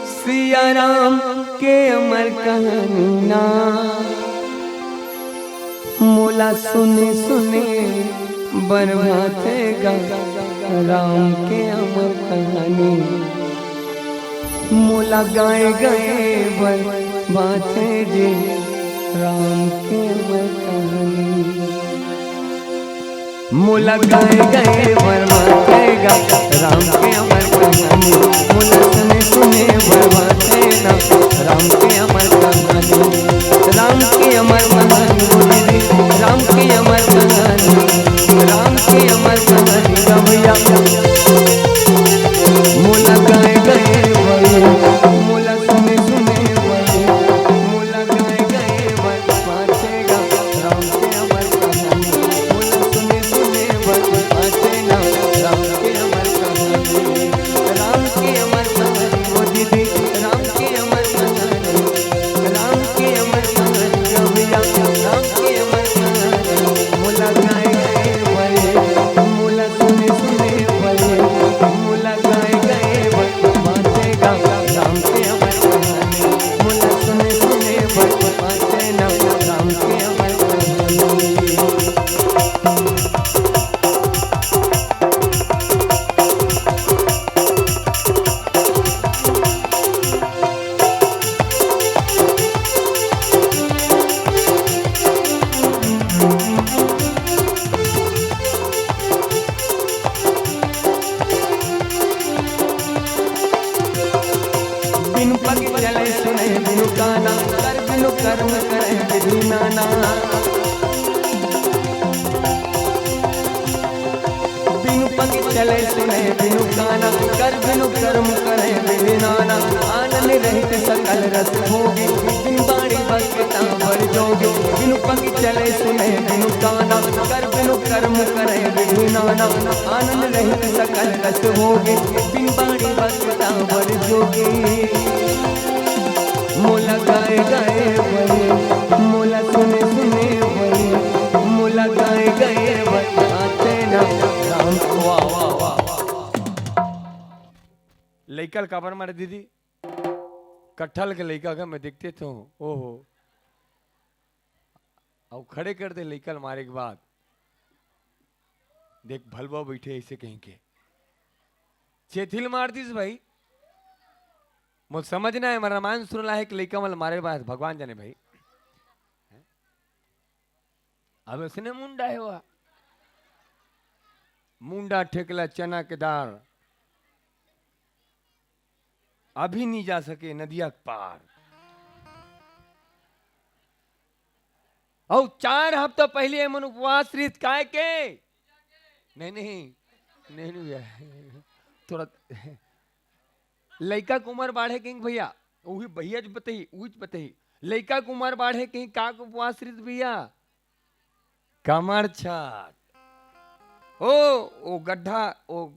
सिया राम के अमर कहानी ना, मोला सुने सुने बर भाथे गा राम के अमर कहानी। मोला गाए गाए बर भाथे जे राम के अमर कहानी। मोला गाए गाए बर भाथे गा राम के अमर कहानी। मोला सुने सुने बर भाथे ना राम के अमर कहानी। राम के अमर कहानी बोले रे, राम के अमर कहानी, राम के अमर कहानी गा भैया। मोला गाए गाए बर, मोला सुने सुने बर, मोला गाए गाए बर भाथे गा राम के अमर कहानी। मोला सुने सुने बर भाथे ना राम के अमर कहानी। राम के अमर कहानी वो दीदी, राम के अमर कहानी, राम के अमर कहानी गा भैया, राम के अमर कहानी। मोला गाए गाए बर, मोला सुने सुने बर, मोला गाए गाए बर भाथे गा राम के अमर कहानी। मोला सुने सुने बर भाथे ना राम के अमर कहानी। बिनु पग चले सुने बिनु काना, कर बिनु कर्म करे विधि नाना। बिनु पग चले सुने बिनु काना, कर बिनु कर्म करे विधि नाना। आनंद रहित सकल रस भोगी, बिन बाणी बक्ता बर जोगी। बिनु पग चले सुने बिनु काना, कर बिनु कर्म करे विधि नाना। आनंद रहित सकल रस भोगी, बिन बाणी बक्ता बर जोगी। मोला गाए गाए बर, मोला सुने सुने बर, मोला गाए गाए बर भाथे ना राम। वाह, वाह, वाह, वाह। लइका ल काबर मारे दीदी? कट्ठल के लइका का मैं देखते तो, ओहो। अउ खड़े कर दे लइका ल मारे के बाद। देख भलवा बइठे अइसे कहिके। चेथी ल मार दिस भाई। मोर समझ ना हे, मैं रामायण सुन ला हे कि लइका मन ल मारे बाद भगवान जाने भाई। अब उसने मुंडा हे हुआ। मुंडा ठेकला चना के दार। अभी नहीं जा सके नदिया के पार। अउ चार हफ्ता पहिले एमन उपवास रिहिस काय के? नहीं, नहीं, नहीं, नहीं भैया। थोड़ा लइका के उमर बाढ़े के भैया, उही भैया जी बताही, उही बताही। लइका के उमर बाढ़े के का के उपवास रिहिस भैया? कमर छात। ओ, ओ गड्ढा, ओ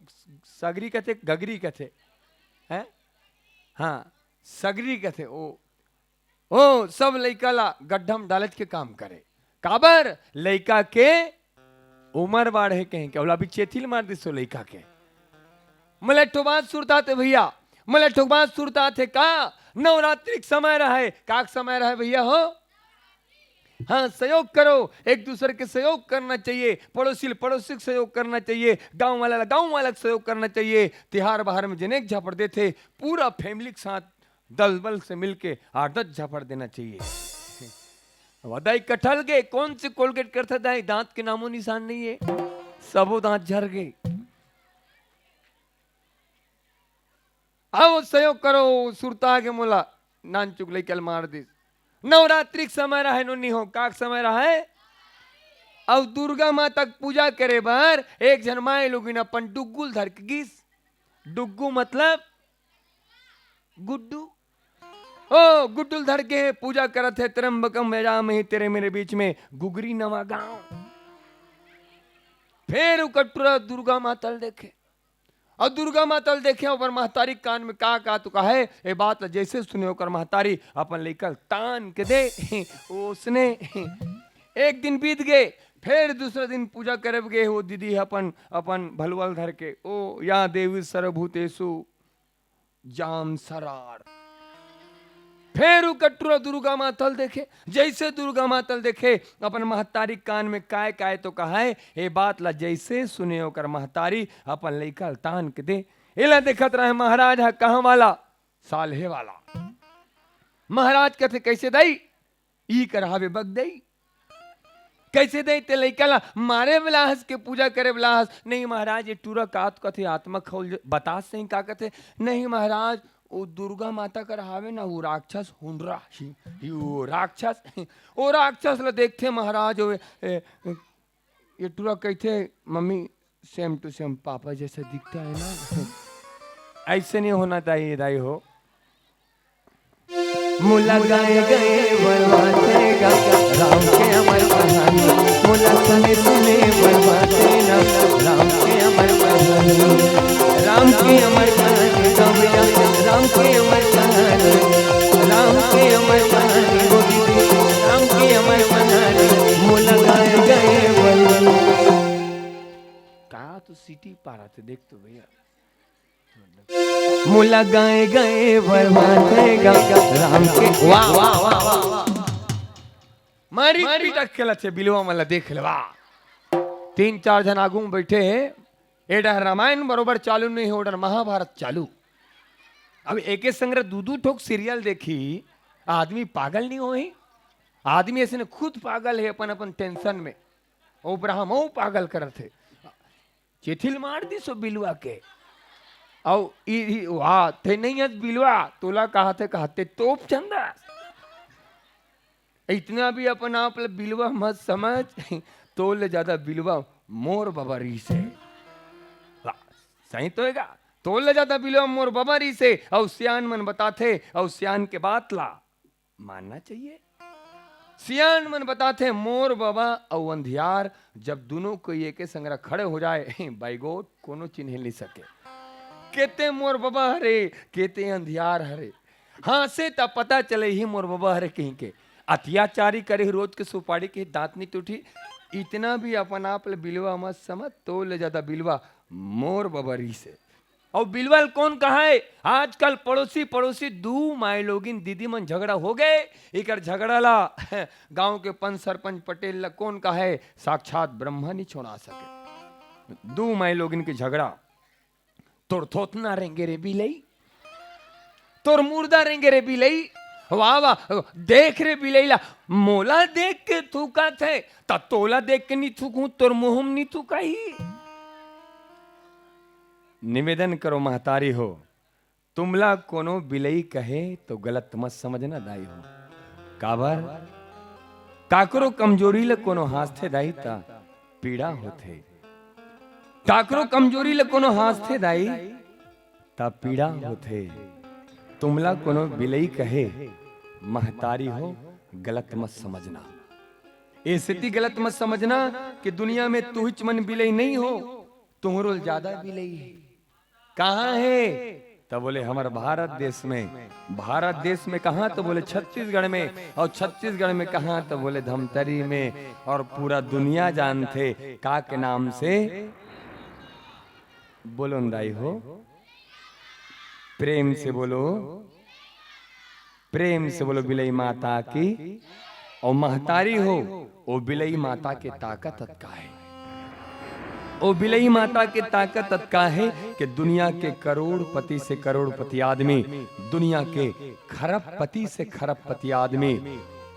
सगरी कथे, गगरी कथे, हैं? हाँ, सगरी कथे, ओ, ओ सब लइका ला गड्ढा म डालत के काम करे। काबर? लइका के उमर बाढ़े कहिके, ओला अभी चेथी ल मार दिसो लइका के। मोला एक ठो बात सुरत आथे भैया, मोला एक ठो बात सुरत आथे का? नवरात्रि के समय रहय, का के समय रहय भैया हो? हाँ, सहयोग करो, एक दूसरे के सहयोग करना चाहिए, पड़ोसी ल पड़ोसी के सहयोग करना चाहिए, गाँव वाला ल गाँव वाला के सहयोग करना चाहिए। तिहार बाहर में जनेक झापड़ देथे, पूरा family के साथ दल बल से मिलके आठ दस झापड़ देना चाहिए। अब दाई कटहल के कौन से Colgate करथे दाई, दांत के नामो निशान नहीं है, सबो दांत झर गए। अब सहयोग करो, सुरता के मोला नानचुक लइका ल मार दिस। नवरात्रि के समय रहय नोनी हो, का के समय रहय? अउ दुर्गा माता के पूजा करे बर एक झन माई लोगिन अपन डुग्गू ल धर के गिस। डुग्गू मतलब गुड्डू। ओ गुड्डू ल धर के पूजा करत हे, त्र्यंबकम यजामहे, तेरे मेरे बीच में गुगरी नवा गांव। फेर उ कटुरा दुर्गा माता ल देखे। अउ दुर्गा माता ल देखे, ओकर महतारी कान में का का तो कहे, ए बात ल जइसे सुने ओकर महतारी अपन लइका ल तान के दे, ओसने एक दिन बीत गे, फेर दूसरा दिन पूजा करे बर गे हे ओ दीदी ह अपन, अपन भलवा ल धर के, ओ या देवी सर्वभूतेषु जाम सरार। फेर उ कटुरा दुर्गा माता ल देखे, जइसे दुर्गा माता ल देखे, अपन महतारी कान में काय काय तो कहय, ए बात ला जइसे सुने ओकर महतारी, अपन लइका ल तान के दे। एला देखत रहे महाराज ह कहाँ वाला, साल्हे वाला। महाराज कथे, "कइसे दई?" "ई कर हावे बग दई।" "कइसे दई? ते लइका ला मारे वाला हस के पूजा करे वाला हस?" "नहीं महाराज, ये टूरा का तो कथे आत्मा खोल ज-, बता सही का कथे?" "नहीं महाराज, वो दुर्गा माता कर हावे ना, वो राक्षस हुंडरा ही, ही वो राक्षस, वो राक्षस ला देखथे महाराज, वो, ए, ए, ये टूरा कहिथे, 'mummy, same to same papa जैसा दिखता है ना।'" ऐसे नहीं होना चाहिए दाई हो। मोला गाय गए बरवाथे गा, राम के अमर कहानी। मोला सुने सुने बरवाथे ना, राम के अमर कहानी। राम के अमर कहानी, गवैया, राम के अमर कहानी। राम के अमर कहानी, गोविंद, राम के अमर कहानी। मोला गाय गए बरवाथे। का तो सीटी पारा थे, देख तो भैया। मोला गाए गाए बरवाथे गा, राम के। वाह, वाह, वाह, वाह, वाह। मारी पीटा खेलत हे, बिलवा मन ला देख ले, वाह। तीन चार झन आगू में बैठे हे, ए डहर रामायण बरोबर चालू नहीं हे, ओ डहर महाभारत चालू। अब एके संग दू दू ठोक सीरियल देखी, आदमी पागल नहीं होही? आदमी ऐसे ने खुद पागल हे अपन अपन टेंशन में, ओ ब्रह्म ओ पागल करत हे। चिथिल मार दिस ओ बिलवा के। अउ ई, ई, वाह, ते नहीं हस बिलवा, तोला कहा थे, कहा थे तोप चंदा। इतना भी अपन आप ले बिलवा मत समझ, तोर ले ज्यादा बिलवा मोर बबा रीस हे। वाह, सही तो हे गा, तोर ले ज्यादा बिलवा मोर बबा रीस हे। अउ सियान मन बताथे, अउ सियान के बात ला मानना चाहिए। सियान मन बताथे, मोर बबा अउ अंधियार जब दुनों कोई एके संगरा खड़े हो जाए, by God, कोनो चिन्हे नहीं सके। केते मोर बबा हरे, केते अंधियार हरे। हाँसे त पता चले ही मोर बबा हरे कहीं के। अत्याचारी करे ही रोज के सुपारी के दांत नहीं टूटी। इतना भी अपन आप ले बिलवा मत समझ, तोर ले ज्यादा बिलवा मोर बबा रीस हे। अउ बिलवा ल कोन कहय? आजकल पड़ोसी, पड़ोसी दू माय लोगिन दीदी मन झगड़ा हो गए। एकर झगड़ा ला गांव के पंच सरपंच पटेल ला कोन कहय? साक्षात ब्रह्मा नहीं छोड़ा सके। दू माय लोगिन के झगड़ा। तोर थोथना रेंगे रे बिलई, तोर मुर्दा रेंगे रे बिलई। वाह, वाह, देख रे बिलई ला, मोला देख के थूकत हे, त तोला देख के नहीं थूकहूं, तोर मुंह में नहीं थूकही। निवेदन करो महतारी हो, तुमला कोनो बिलई कहे तो गलत मत समझना दाई हो। काबर? काकरो कमजोरी ले कोनो हाँसथे दाई त पीड़ा होथे। काकरो कमजोरी ले कोनो हाँसथे दाई त पीड़ा होथे। तुमला कोनो बिलई कहे, महतारी हो, गलत मत समझना। ए सेती गलत मत समझना कि दुनिया में तुहिच मन बिलई नहीं हो, तुहरो ले ज्यादा बिलई हे। कहाँ हे? त बोले, हमर भारत देश में। भारत देश में कहाँ? त बोले, छत्तीसगढ़ में। अउ छत्तीसगढ़ में कहाँ? त बोले, धमतरी में। अउ पूरा दुनिया जानथे का के नाम से? बोलो न दाई हो, प्रेम से बोलो, प्रेम से बोलो बिलई माता की। अउ महतारी हो, ओ बिलई माता के ताकत अतका हे। ओ बिलई माता के ताकत अतका हे कि दुनिया के करोड़पति से करोड़पति आदमी, दुनिया के खरबपति से खरबपति आदमी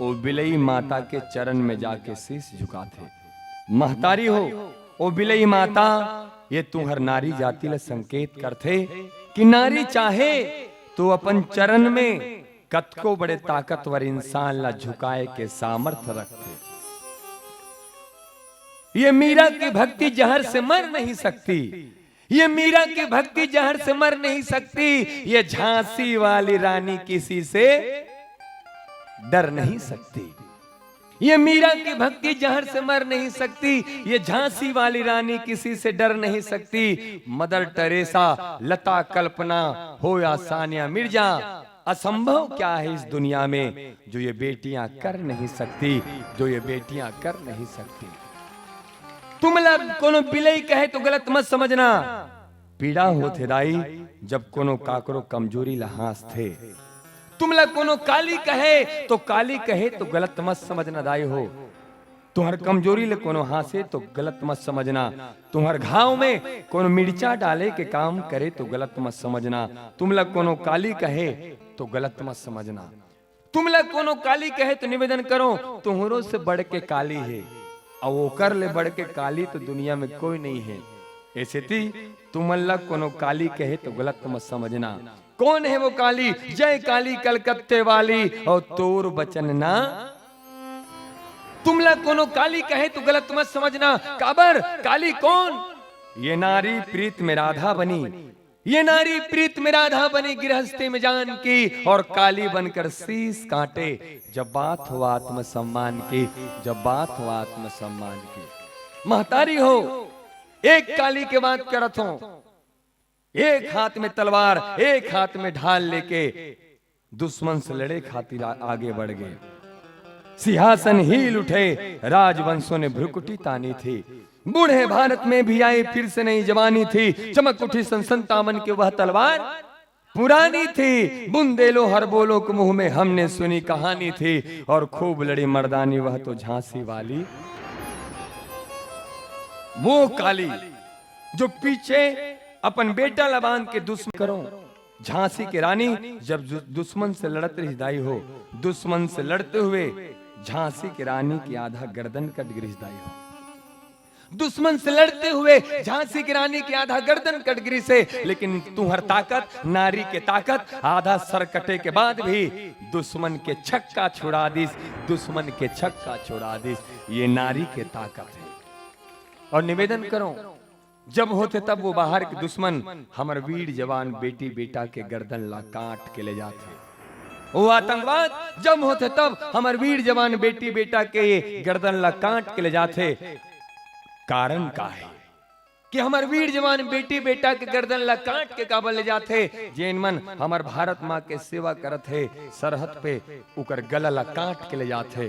ओ बिलई माता के चरण में जाके शीश झुकाथे। महतारी हो, ओ बिलई माता, ये तुंहर नारी जाति ल संकेत करथे कि नारी चाहे तो अपन चरण में कतको बड़े ताकतवर इंसान ला झुकाए के सामर्थ रखथे। ये मीरा की भक्ति जहर से मर नहीं सकती, ये मीरा की भक्ति जहर से मर नहीं सकती, ये झांसी वाली रानी किसी से डर नहीं सकती। ये मीरा की भक्ति जहर से मर नहीं सकती, ये झांसी वाली रानी किसी से डर नहीं सकती। मदर टेरेसा, लता कल्पना हो या सानिया मिर्जा, असंभव क्या है इस दुनिया में जो ये बेटियां कर नहीं सकती, जो ये बेटियां कर नहीं सकती। तुमला कोनो बिलई कहे तो गलत मत समझना। पीड़ा होथे दाई, जब कोनो काकरो कमजोरी ला हाँसथे। तुमला कोनो काली कहे तो काली कहे तो गलत मत समझना दाई हो। तुम्हर कमजोरी ले कोनो हांसे तो गलत मत समझना। तुम्हर घाव में कोनो मिर्चा डाले के काम करे तो गलत मत समझना। तुमला कोनो काली कहे तो गलत मत समझना। तुमला कोनो काली कहे तो निवेदन करो, तुम्हरो से बढ़ के काली हे, अउ ओकर ले बढ़ के काली तो दुनिया में कोई नहीं हे। ऐसे ती तुमन ला कोनो काली कहे तो गलत मत समझना। कौन है वो काली? जय काली कलकत्ते वाली, और तोर बचन ना। तुमला कोनो काली कहे तो गलत मत समझना। काबर? काली कौन? ये नारी प्रीत में राधा बनी, ये नारी प्रीत में राधा बनी, गृहस्थी में जानकी, और काली बनकर शीश काटे। जब बात हो आत्मसम्मान की, जब बात हो आत्मसम्मान की। महतारी हो, एक काली के बात करत हो, एक हाथ में तलवार, एक हाथ में ढाल लेके दुश्मन से लड़े खातिर आ-, आगे बढ़ गए। सिंहासन हिल उठे, राजवंशों ने भ्रुकुटी तानी थी। बूढ़े भारत में भी आई फिर से नई जवानी थी। चमक उठी सन संतावन की वह तलवार पुरानी थी। बुंदेलो हर बोलो के मुंह में हमने सुनी कहानी थी। और खूब लड़ी मर्दानी वह तो झांसी वाली, वो काली जो पीछे अपन बेटा ला बांध के दुश्मन करो। झांसी की रानी जब दु-, दुश्मन से लड़त रही दाई हो, दुश्मन से लड़ते हुए झांसी की रानी की आधा गर्दन कट गिरी दाई हो। दुश्मन से लड़ते हुए झांसी की रानी की आधा गर्दन कट गिरी से, लेकिन तुहर ताकत, नारी के ताकत, आधा सर कटे के बाद भी दुश्मन के छक्का छुड़ा दिस, दुश्मन के छक्का छुड़ा दिस। ये नारी के ताकत है। और निवेदन करो, जब होथे तब वो बाहर के दुश्मन हमर वीर जवान बेटी बेटा के गर्दन ला काट के ले जाथे। वो आतंकवाद जब होथे तब हमर वीर जवान बेटी बेटा के गर्दन ला काट के ले जाथे। कारण का है कि हमर वीर जवान बेटी बेटा के गर्दन ला काट के काबर ले जाथे? जेन मन हमर भारत माँ के सेवा करत हे, सरहद पे उकर गला ला काट के ले जाथे।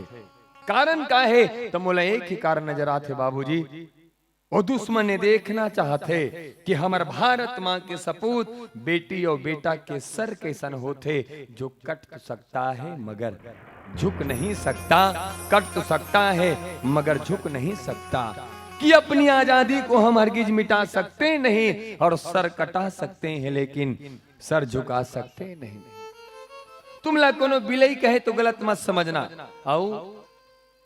कारण का है? तो मोला एक ही कारण नजर आथे बाबूजी, वो दुश्मन ने देखना चाहथे कि हमर भारत माँ के सपूत बेटी और बेटा के सर कैसन होथे, जो कट तो सकता है मगर झुक नहीं सकता, कट तो सकता है मगर झुक नहीं सकता, कि अपनी आजादी को हम हरगिज मिटा सकते नहीं और सर कटा सकते हैं लेकिन सर झुका सकते नहीं। तुमला कोनो बिलई कहे तो गलत मत समझना। आओ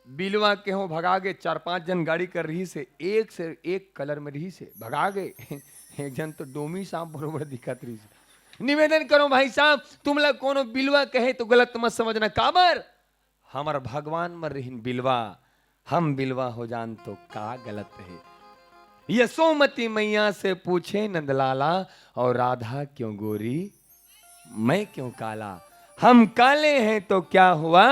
बिलवा के हो भगा गे, चार पांच जन गाड़ी कर रही से, एक से एक कलर में रही से भगा गे। एक जन तो डोमी सांप बरोबर दिखत रही से। निवेदन करो भाई साहब, तुमला कोनो बिलवा कहे तो गलत मत समझना। काबर? हमर भगवान मर रहीन बिलवा, हम बिलवा हो जान तो का गलत है? यशोमती मैया से पूछे नंदलाला, और राधा क्यों गोरी, मैं क्यों काला? हम काले हैं तो क्या हुआ?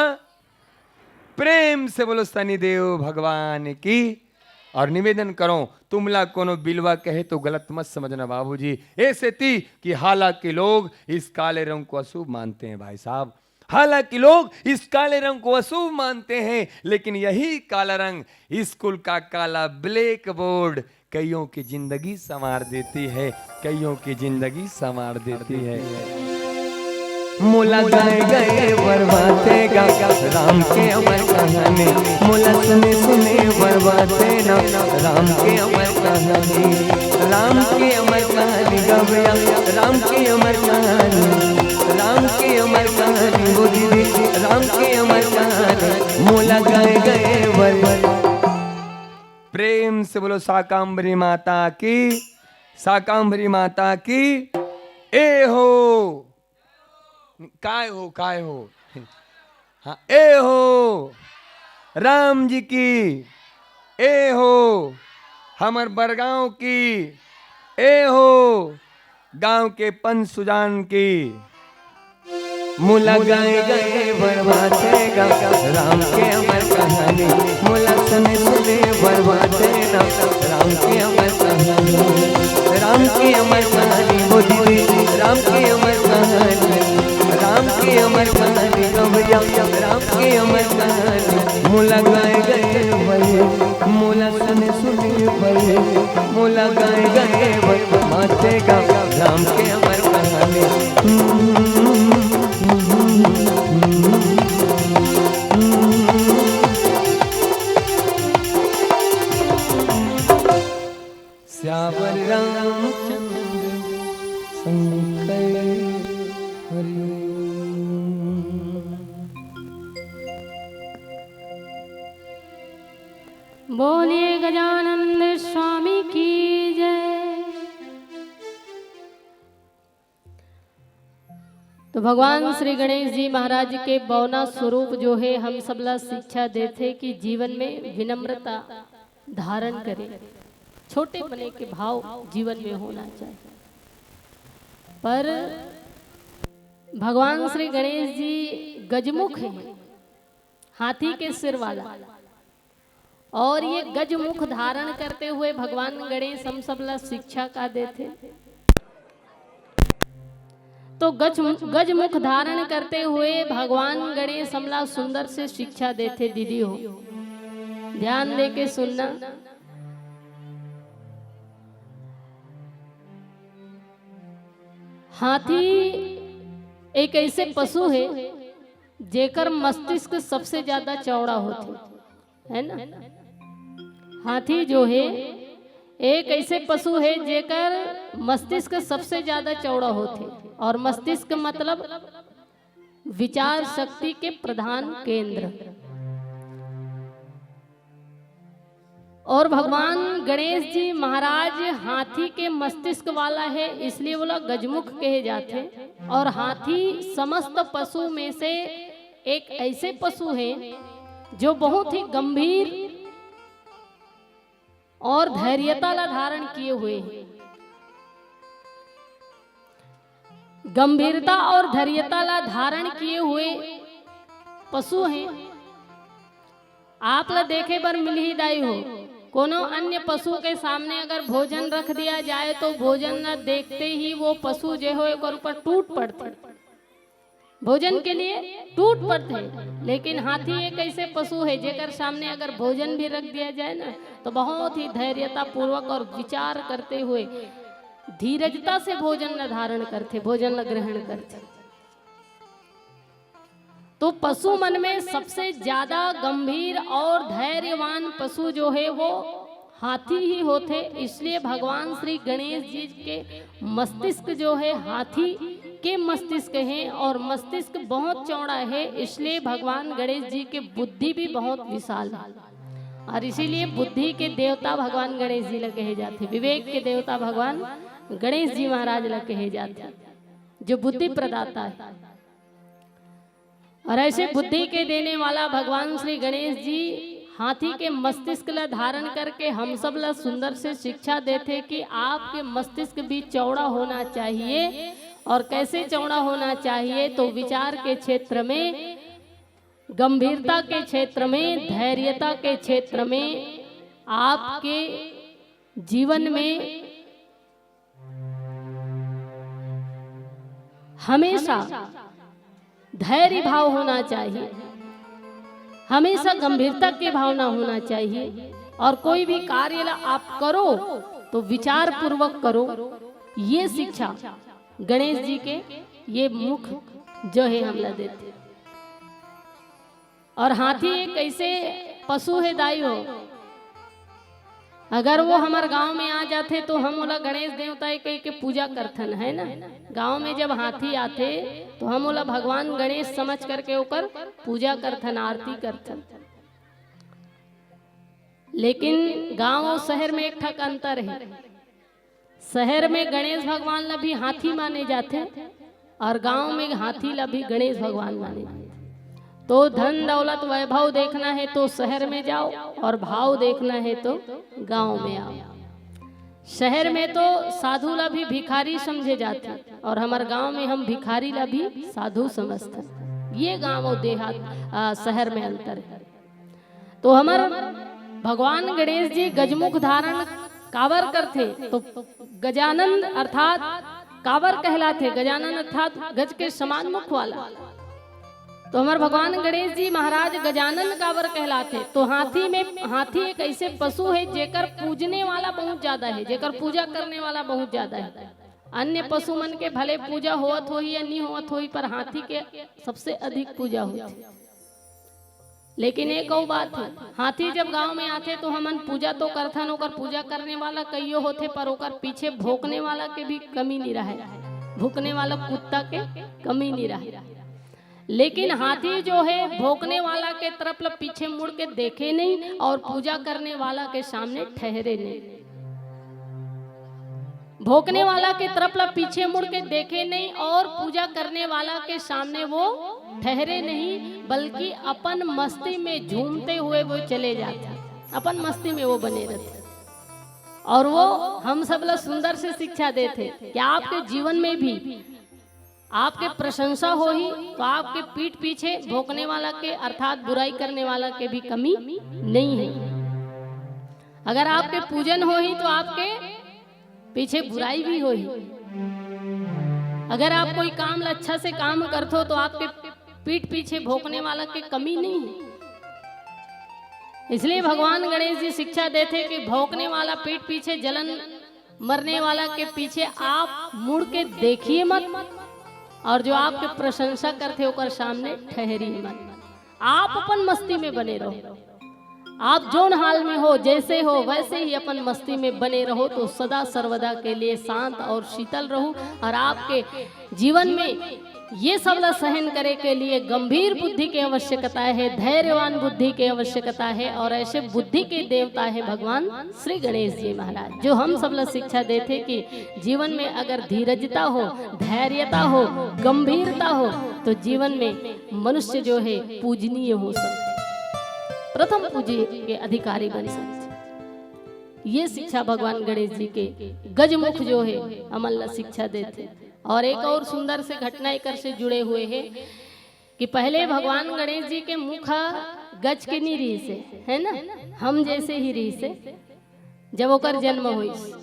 प्रेम से बोलो शनिदेव भगवान की। और निवेदन करो, तुमला कोनो बिलवा कहे तो गलत मत समझना बाबूजी, ऐसे ती कि हालांकि लोग इस काले रंग को अशुभ मानते हैं भाई साहब, हालांकि लोग इस काले रंग को अशुभ मानते हैं, लेकिन यही काला रंग, स्कूल का काला ब्लैक बोर्ड, कईयों की जिंदगी संवार देती है, कईयों की जिंदगी संवार देती है। मोला गाए गाए बरबाते गा राम के अमर कहानी, मोला सुने सुने बरबाते ना राम के अमर कहानी, राम के अमर कहानी गवया, राम के अमर कहानी, राम के अमर कहानी, वो दीदी राम के अमर कहानी, मोला गाए गाए बर। प्रेम से बोलो शाकांबरी माता की, शाकांबरी माता की। ए हो, काय हो, काय हो? हाँ, ए हो राम जी की, ए हो हमर बरगांव की, ए हो गांव के पंच सुजान की। मोला गाए गाए बरबाते गा राम के अमर कहानी, मोला सुने सुने बरबाते ना राम के अमर कहानी, राम के अमर कहानी, वो दीदी राम के अमर कहानी, राम के अमर कहानी, गवैया राम के अमर कहानी, मोला गाए गाए भई, मोला सुने सुने भई, मोला गाए गाए भई, माथे का राम के अमर कहानी। रामचंद्र शंकर हरि ओम। बोलिए गजानंद स्वामी की जय। तो भगवान श्री गणेश जी महाराज के बौना स्वरूप जो है, हम सबला शिक्षा देथे कि जीवन में विनम्रता धारण करे, छोटे बने के भाव जीवन में होना चाहिए। पर भगवान श्री गणेश जी गजमुख हैं, हाथी के सिर वाला, और ये गजमुख धारण करते हुए भगवान गणेश हम सब ला शिक्षा का देथे। तो गज, गजमुख धारण करते हुए भगवान गणेश हमला सुंदर से शिक्षा देथे। दीदी हो, ध्यान दे के सुनना। हाथी एक ऐसे पशु है, जेकर मस्तिष्क सबसे ज्यादा चौड़ा होथे, है ना? हाथी जो है, एक ऐसे पशु है, जेकर मस्तिष्क सबसे ज्यादा चौड़ा होथे, और मस्तिष्क मतलब विचार शक्ति के प्रधान केंद्र। और भगवान गणेश जी महाराज हाथी के मस्तिष्क वाला है, इसलिए ओला गजमुख कहे जाथे। और हाथी समस्त पशु में से एक ऐसे पशु है, जो बहुत ही गंभीर और धैर्यता ला धारण किए हुए हैं। गंभीरता और धैर्यता ला धारण किए हुए पशु हैं। आप ला देखे बर मिलही दाई हो, कोनो अन्य पशु के सामने अगर भोजन रख दिया जाए, तो भोजन ला देखते ही वो पशु जो है, ओकर ऊपर टूट पड़थे, भोजन के लिए टूट पड़थे। लेकिन हाथी एक ऐसे पशु है, जेकर सामने अगर भोजन भी रख दिया जाए ना, तो बहुत ही धैर्यता पूर्वक और विचार करते हुए धीरजता से भोजन ला धारण करथे, भोजन ला ग्रहण करथे। तो पशु मन में सबसे ज्यादा गंभीर और धैर्यवान पशु जो है, वो हाथी ही होथे। इसलिए भगवान श्री गणेश जी के मस्तिष्क जो है, हाथी के मस्तिष्क है, और मस्तिष्क बहुत चौड़ा है, इसलिए भगवान गणेश जी के बुद्धि भी बहुत विशाल है। और इसीलिए बुद्धि के देवता भगवान गणेश जी ला कहे जाथे, विवेक के देवता भगवान गणेश जी महाराज ला कहे जाथे, जो बुद्धि प्रदाता है। और ऐसे बुद्धि के देने वाला भगवान श्री गणेश जी हाथी के मस्तिष्क ला धारण करके हम सब ला सुंदर से शिक्षा देथे कि आपके मस्तिष्क भी चौड़ा होना चाहिए। और कैसे चौड़ा होना चाहिए? तो विचार के क्षेत्र में, गंभीरता के क्षेत्र में, धैर्यता के क्षेत्र में आपके जीवन में हमेशा धैर्य भाव होना चाहिए, हमेशा गंभीरता के भावना होना चाहिए। और कोई भी कार्य ला आप करो, तो विचार पूर्वक करो। ये शिक्षा गणेश जी के ये मुख जो है, हमला देथे। और हाथी एक ऐसे पशु है दाई हो, अगर वो हमर गांव में आ जाथे, तो हम ओला गणेश देवता कह के पूजा करथन, है ना? गांव में जब हाथी आथे, तो हम ओला भगवान गणेश समझ करके ओकर पूजा करथन, आरती करथन। लेकिन गांव और शहर में एक ठक अंतर है। शहर में गणेश भगवान ला भी हाथी माने जाथे, और गांव में हाथी ला भी गणेश भगवान माने जाथे। तो धन दौलत वैभव देखना है, तो शहर में जाओ, और भाव देखना है, तो गांव में आओ। शहर में तो साधु ला भी भिखारी समझे जाथे, और हमर गांव में हम भिखारी ला भी साधु समझथन। ये गांव और देहात, आ, शहर में अंतर है। तो हमर भगवान गणेश जी गजमुख धारण काबर करथे? तो गजानन अर्थात काबर कहलाथे? गजानन अर्थात गज के समान मुख वाला। तो हमर भगवान गणेश जी महाराज गजानन काबर कहलाथे? तो हाथी में, हाथी एक ऐसे पशु है, जेकर पूजने वाला बहुत ज्यादा है, जेकर पूजा करने वाला बहुत ज्यादा है। अन्य पशु मन के भले पूजा होवत होही या नहीं होवत होही, पर हाथी के सबसे अधिक पूजा होथे। लेकिन एक अउ बात हे, हाथी जब गांव में आथे तो हमन पूजा तो करथन, ओकर पूजा करने वाला कइयो होथे, पर ओकर पीछे भोंकने वाला के भी कमी नहीं रहे, भोंकने वाला कुत्ता के कमी नहीं रहे। लेकिन हाथी जो हे, भोंकने वाला के तरफ ल पीछे मुड़ के देखे नहीं और पूजा करने वाला के सामने ठहरे नहीं। भोंकने वाला के तरफ ल पीछे मुड़ के देखे नहीं और पूजा करने वाला के सामने वो ठहरे नहीं, बल्कि अपन मस्ती में झूमते हुए वो चले जाथे, अपन मस्ती में वो बने रहथे। और वो हम सब ला सुंदर से शिक्षा देथे कि आपके जीवन में भी आपके प्रशंसा होही तो आपके पीठ पीछे भोंकने वाला के अर्थात बुराई करने वाला के भी कमी नहीं है। अगर आपके पूजन होही तो आपके पीछे बुराई भी होही। अगर आप कोई काम ला अच्छा से काम करथो तो आपके पीठ पीछे भोंकने वाला के कमी नहीं है। इसलिए भगवान गणेश जी शिक्षा देथे कि भोंकने वाला पीठ पीछे जलन मरने वाला के पीछे आप मुड़ के देखिए मत, और जो आपके प्रशंसा करथे ओकर सामने ठहरी मत। आप अपन मस्ती में बने रहो। आप जोन हाल में हो, जैसे हो, वैसे ही अपन मस्ती में बने रहो तो सदा सर्वदा के लिए शांत और शीतल रहो। और आपके जीवन में ये सब ला सहन करे के लिए गंभीर बुद्धि के आवश्यकता है, धैर्यवान बुद्धि के आवश्यकता है। और ऐसे बुद्धि के देवता है भगवान श्री गणेश जी महाराज, जो हम सब ला शिक्षा देथे कि जीवन में अगर धीरजता हो, धैर्यता हो, गंभीरता हो, तो जीवन में मनुष्य जो है पूजनीय हो सकथे, प्रथम पूज्य के अधिकारी बन सकथे। ये शिक्षा भगवान गणेश जी के गजमुख जो है हमन ला शिक्षा देथे। और एक और सुंदर से घटना एकर से जुड़े हुए है कि पहले भगवान गणेश जी के मुख ह गज के नहीं रहिस हे, है ना, हम जैसे ही रहिस हे जब ओकर जन्म होइस।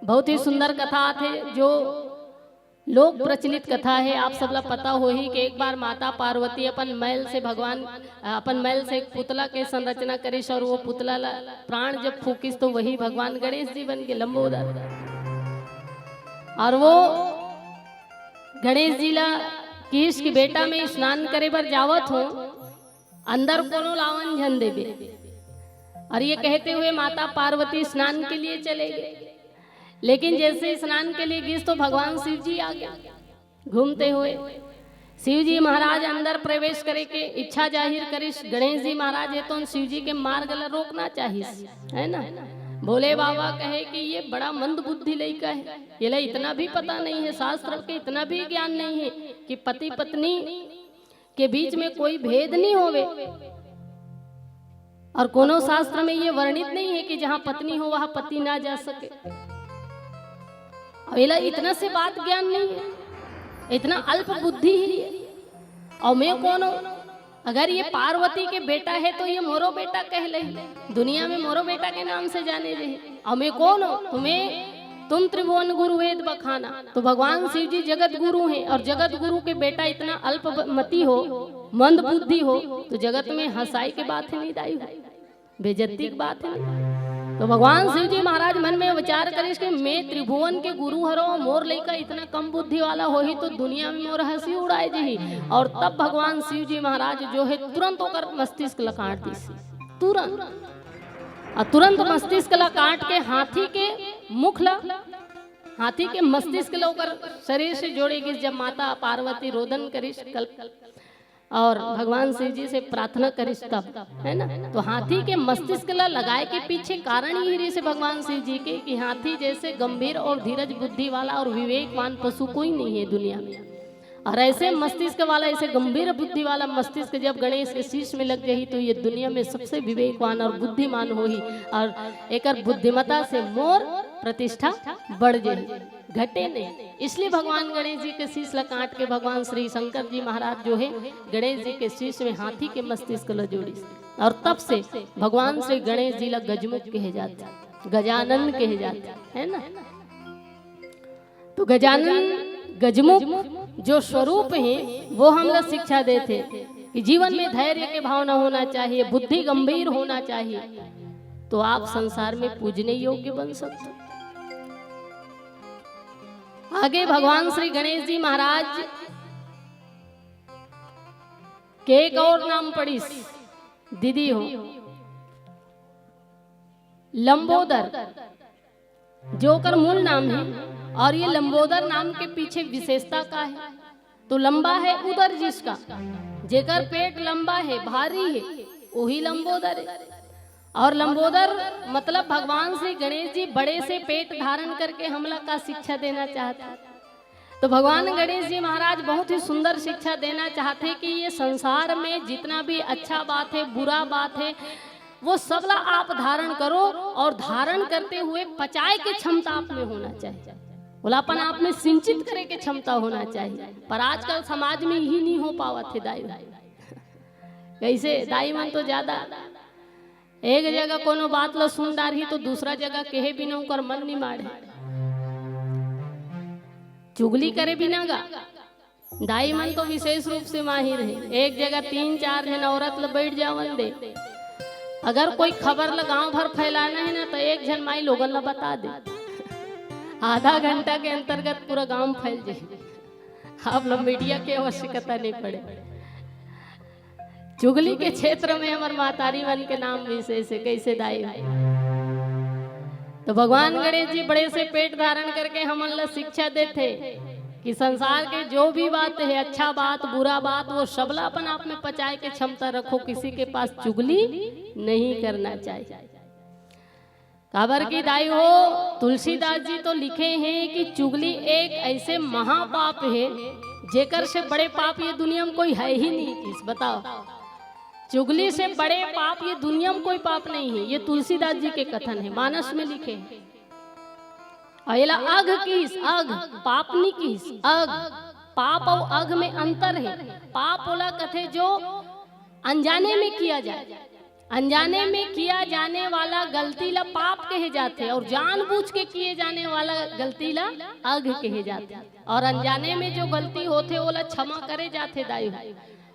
बहुत ही सुंदर कथा आथे, जो लोक प्रचलित कथा है। आप सब ला पता होही कि एक बार माता पार्वती अपन मैल से भगवान, अपन मैल से एक पुतला के संरचना करिस और वो पुतला ला प्राण जब फूकिस तो वही भगवान गणेश जी बन के लंबोदर। और वो गणेश जी ला किहिस कि बेटा, मैं स्नान करे बर जावत हों, अंदर कोनो ला आवन झन देबे। और ये कहते हुए माता पार्वती स्नान के लिए चले गए। लेकिन जैसे स्नान के लिए गिस तो भगवान शिव जी आ गए घूमते हुए। शिव जी महाराज अंदर प्रवेश करे के इच्छा जाहिर करिस। गणेश जी महाराज हे तो शिव जी के मार्ग ला रोकना चाहिस, है ना? भोले बाबा कहे कि ये बड़ा मंद बुद्धि लइका है, ये ला इतना भी पता नहीं है, शास्त्र के इतना भी ज्ञान नहीं है कि पति पत्नी के बीच में कोई भेद नहीं होवे। और कोनो शास्त्र में ये वर्णित नहीं है कि जहां पत्नी हो वहां पति ना जा सके। और एला इतना से बात ज्ञान नहीं है, इतना अल्प बुद्धि है ये। और मैं कौन हूँ? अगर ये पार्वती के बेटा है तो ये मोरो बेटा कहलही, दुनिया में मोरो बेटा के नाम से जाने जाही। और मैं कौन हूँ? तुम्हें, तुम त्रिभुवन गुरु वेद बखाना। तो भगवान शिव जी जगत गुरु हैं और जगत गुरु के बेटा इतना अल्प ब-, मति हो, मंद बुद्धि हो, तो जगत में हंसाई के बात है नहीं दाई हो, बेइज्जती के बात है नहीं। तो भगवान शिव जी महाराज मन में विचार करिस कि मैं त्रिभुवन के गुरु हरो, मोर लइका इतना कम बुद्धि वाला होही तो दुनिया में मोर हंसी उड़ाए जही। और तब भगवान शिव जी महाराज जो है तुरंत ओकर मस्तिष्क ला काट दिस, तुरंत। और तुरंत मस्तिष्क ला काट के हाथी के मुख ला, हाथी के मस्तिष्क ला ओकर शरीर से जोड़े गिस। जब माता पार्वती रोदन करिस कल-, और भगवान शिव जी से प्रार्थना करिस तब, है ना? तो हाथी के मस्तिष्क ला लगाए के पीछे कारण यही रहिस भगवान शिव जी के कि हाथी जैसे गंभीर और धीरज बुद्धि वाला और विवेकवान पशु कोई नहीं है दुनिया में। और ऐसे मस्तिष्क वाला, ऐसे गंभीर बुद्धि वाला मस्तिष्क जब गणेश के शीश में लग जाही तो ये दुनिया में सबसे विवेकवान और बुद्धिमान होही और एकर बुद्धिमता से मोर प्रतिष्ठा बढ़ जाही, घटे नहीं। इसलिए भगवान गणेश जी के शीश ला काट के भगवान श्री शंकर जी महाराज जो है गणेश जी के शीश में हाथी के मस्तिष्क ला जोड़िस। और तब से भगवान श्री गणेश जी ला गजमुख कहे जाथे, गजानन कहे जाथे, है ना? तो गजानन गजमुख जो स्वरूप है वो हमला शिक्षा देथे कि जीवन में धैर्य के भावना होना चाहिए, बुद्धि गंभीर होना चाहिए, तो आप संसार में पूजने योग्य बन सकते हो। आगे भगवान श्री गणेश जी महाराज के एक और नाम पड़िस दीदी हो, लंबोदर, जो ओकर मूल नाम हे। और ये लंबोदर नाम के पीछे विशेषता का हे? तो लंबा है उदर जिसका, जेकर पेट लंबा है, भारी है, वही लंबोदर है। और लंबोदर मतलब भगवान श्री गणेश जी बड़े से पेट धारण करके हमला का शिक्षा देना चाहते हैं। तो भगवान गणेश जी महाराज बहुत ही सुंदर शिक्षा देना चाहते हैं कि ये संसार में जितना भी अच्छा बात है, बुरा बात है, वो सबला आप धारण करो, और धारण करते हुए पचाए के क्षमता आप में होना चाहिए। ओला अपन आप में सिंचित करे के क्षमता होना चाहिए। पर आजकल समाज में यही नहीं हो पावत हे दाई। कैसे दाई मन तो ज्यादा एक जगह कोनो बात ला सुन डारही तो दूसरा जगह कहे बिना ओकर मन नहीं माड़े। चुगली करे बिना गा दाई मन तो विशेष रूप से माहिर हे। एक जगह तीन चार झन औरत ला बैठ जावन दे। अगर कोई खबर ला गांव भर फैलाना हे ना, तो एक झन माई लोगन ला बता दे। आधा घंटा के अंतर्गत पूरा गांव फैल जाए। आप लोग मीडिया के आवश्यकता नहीं पड़े। चुगली के क्षेत्र में हमर महतारी मन के नाम विशेष हे। कैसे दाई? तो भगवान गणेश जी बड़े से पेट धारण करके हमन ला शिक्षा देथे कि संसार के जो भी बात हे, अच्छा बात, बुरा बात, वो सबला अपन आप में पचाए के क्षमता रखो। किसी के पास चुगली नहीं करना चाहिए। काबर कि दाई हो, तुलसीदास जी तो लिखे हे कि चुगली एक ऐसे महापाप हे, जेकर से बड़े पाप ये दुनिया में कोई है ही नहीं। किस बताओ, चुगली से बड़े पाप ये दुनिया में कोई पाप नहीं हे। ये तुलसीदास जी के कथन हे, मानस में लिखे हे। और एला अघ किस, अघ, पाप नहीं किस, अघ। पाप और अघ में अंतर हे। पाप ओला कथे जो अनजाने में किया जाए। अनजाने में किया जाने वाला गलती ला पाप कहे जाथे और जानबूझ के किए जाने वाला गलती ला अघ कहे जाथे। और अनजाने में जो गलती होथे, ओला क्षमा करे जाथे दाई हो,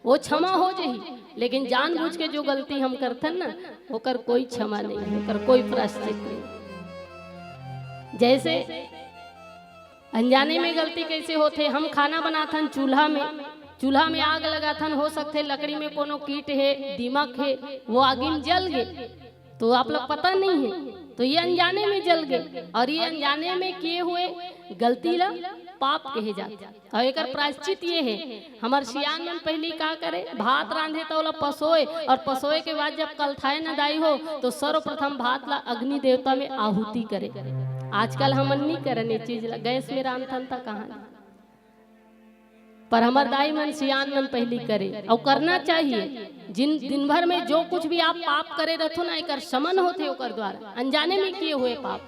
वो क्षमा हो जही, लेकिन जानबूझ के जो गलती हम करथन ना, ओकर कोई क्षमा नहीं हे, ओकर कोई प्रायश्चित नहीं। जैसे अनजाने में गलती कैसे होथे? हम खाना बनाथन चूल्हा में, चूल्हा में आग लगाथन, हो सकथे लकड़ी में कोनो कीट हे, दीमक हे, वो आगी में जल गे, तो आप लोग पता नहीं हे, तो ये अनजाने में जल गे। और ये अनजाने में किए हुए गलती ला पाप कहे जाथे। और एकर प्रायश्चित ये हे, हमर सियान मन पहली का करे, भात रांधे त ओला पसोए, और पसोए के बाद जब कलथाए न दाई हो, तो सर्वप्रथम भात ला अग्नि देवता में आहुति करे। आजकल हमन नी करन ये चीज ला, गैस में रांधथन त कहाँ। पर हमर दाई मन, सियान मन पहली करे, अउ करना चाहिए। जिन दिन भर में जो कुछ भी आप पाप करे रहथो ना, एकर शमन होथे ओकर द्वारा, अनजाने में किए हुए पाप।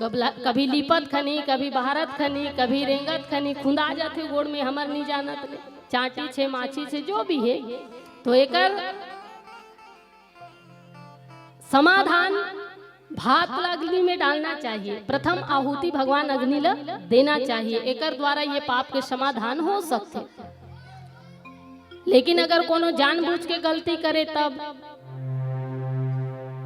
कब ला-, कभी लीपत खनी, कभी बहारत खनी, कभी रेंगत खनी, खुंदा जाथे गोड़ में, हमर नी जानत ले, चांटी छे, माछी छे, जो भी हे, तो एकर समाधान भात ला अग्नि में डालना चाहिए, प्रथम आहुति भगवान अग्नि ला देना चाहिए, एकर द्वारा ये पाप के समाधान हो सकथे। लेकिन अगर कोनो जानबूझ के गलती करे तब,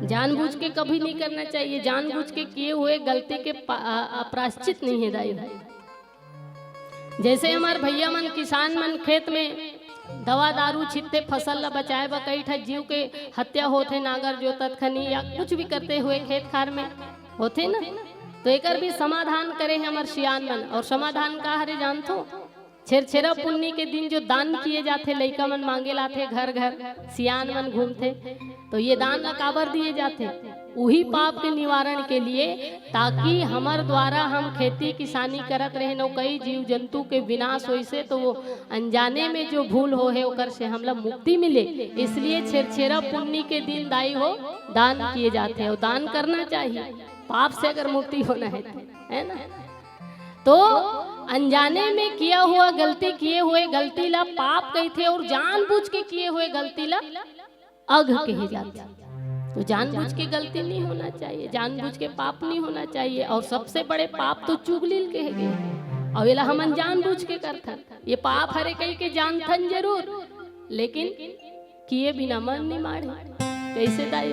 जानबूझ के कभी नहीं करना चाहिए। जानबूझ के किए हुए गलती के पा-, आ, आ, प्रायश्चित नहीं हे दाई भाई। जैसे हमार भैया मन, किसान मन खेत में दवा दारू छिटथे, फसल ला बचाए बर कई ठा जीव के हत्या होथे, नागर जोतत खनी या कुछ भी करते हुए खेत खार में होथे ना, तो एकर भी समाधान करे हे हमर सियान मन। और समाधान का हरे जानथो? छेरछेरा पुन्नी के दिन जो दान किए जाथे, लइका मन मांगे लाथे घर घर, सियान मन घूमथे, तो ये दान ला काबर दिए जाथे? उही पाप के निवारण के लिए, ताकि हमर द्वारा हम खेती किसानी करत रहेन, अउ कई जीव जंतु के विनाश होइसे, तो वो अनजाने में जो भूल हो हे, ओकर से हमला मुक्ति मिले। इसलिए छेरछेरा पुन्नी के दिन दाई हो, दान किए जाथे, और दान करना चाहिए पाप से अगर मुक्ति होना है तो, है ना? तो अनजाने में किया हुआ गलती, किए हुए गलती ला पाप कहिथे, और जानबूझ के किए हुए गलती ला अघ कहे जाथे। तो जानबूझ के गलती नहीं होना चाहिए, जानबूझ के पाप नहीं होना चाहिए। और सबसे बड़े पाप तो चुगली ल कहे गे, और एला हमन जानबूझ के करथन। ये पाप हरे कहि के जानथन जरूर, लेकिन किए बिना मन नहीं माढ़े। कैसे दाई?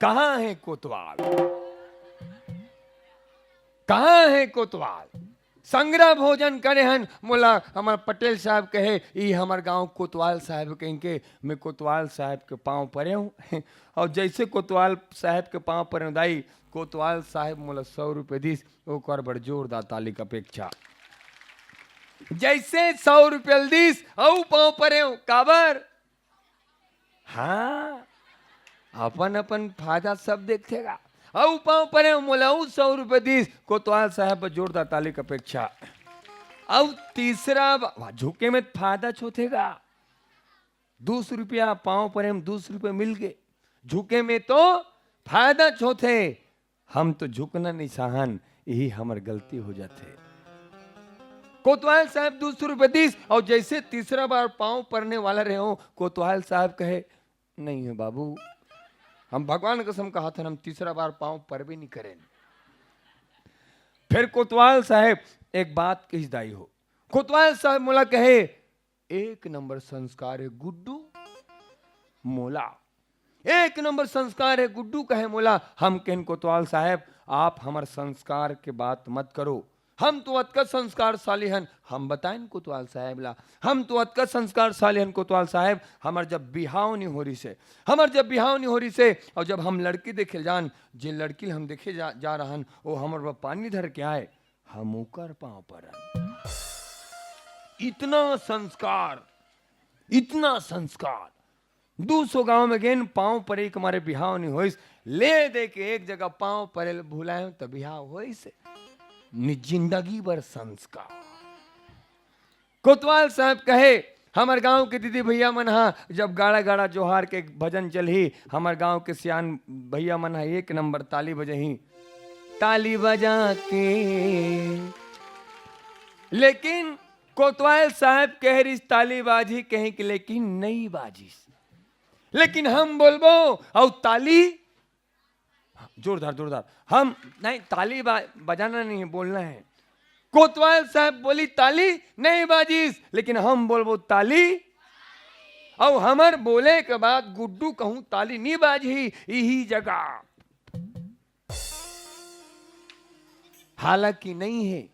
कहाँ हे कोतवाल? कहाँ हे कोतवाल? संग्रह भोजन करे हन, मोला हमर पटेल साहब कहे, "ई हमर गांव कोतवाल साहब," कहिके मैं कोतवाल साहब के पांव परे हूं। अउ जइसे कोतवाल साहब के पांव परे हूं दाई, कोतवाल साहब मोला सौ रुपये दिस, ओकर बर जोरदार ताली के अपेक्षा। जइसे सौ रुपये दिस, अउ पांव परे हूं, काबर? हाँ, अपन अपन फायदा सब देखथे गा। अउ पांव परे हूं, मोला अउ सौ रुपये दिस, कोतवाल साहब बर जोरदार ताली के अपेक्षा। अउ तीसरा बा-, वाह, झुके में फायदा च होथे गा। दू सौ रुपया पांव परे हूं, दू सौ रुपये मिल गे, झुके में तो फायदा च होथे। हम तो झुकना नहीं चाहन, यही हमर गलती हो जाथे। कोतवाल साहब दू सौ रुपये दिस, अउ जइसे तीसरा बार पांव परने वाला रहे हूं, कोतवाल साहब कहे, "नहीं हे बाबू, हम भगवान कसम कहत हन, हम तीसरा बार पांव परबे नहीं करेन।" फेर कोतवाल साहब एक बात कहिस दाई हो, कोतवाल साहब मोला कहे, "एक नंबर संस्कार हे गुड्डू मोला, एक नंबर संस्कार हे गुड्डू," कहे मोला। हम कहेन, "कोतवाल साहब, आप हमर संस्कार के बात मत करो, हम तो अतका संस्कारशाली हन।" हम बताएन कोतवाल साहब ला, "हम तो अतका संस्कारशाली हन कोतवाल साहब, हमर जब बिहाव नहीं हो रिसे, हमर जब बिहाव नहीं हो रिसे, अउ जब हम लड़की देखे जान, जे लड़की ल हम देखे जा, जा रहन, वो हमर बर पानी धर के आए, हम ओकर पांव परन।" इतना संस्कार, इतना संस्कार। दू सौ गांव में गेन, पांव परे के मारे बिहाव नहीं होइस। ले दे के एक जगह पांव परे ल भुलाए त बिहाव होइस? नि जिंदगी भर संस्कार। कोतवाल साहब कहे, "हमर गांव के दीदी भैया मन हा जब गाड़ा गाड़ा जोहार के भजन चलही, हमर गांव के सियान भैया मन हा एक नंबर ताली बजही, ताली बजा के।" लेकिन कोतवाल साहब कहे रिस, "ताली बाजही," कहे कि लेकिन नहीं बाजिस। लेकिन हम बोलबो अउ ताली जोरदार, जोरदार। हम नहीं, ताली बा-, बजाना नहीं है, बोलना है। कोतवाल साहब बोली, "ताली नहीं बाजिस," लेकिन हम बोलबो, "ताली।" अउ हमर बोले के बाद गुड्डू कहूं, "ताली नहीं बाजही इही जगह।" हालांकि नहीं है,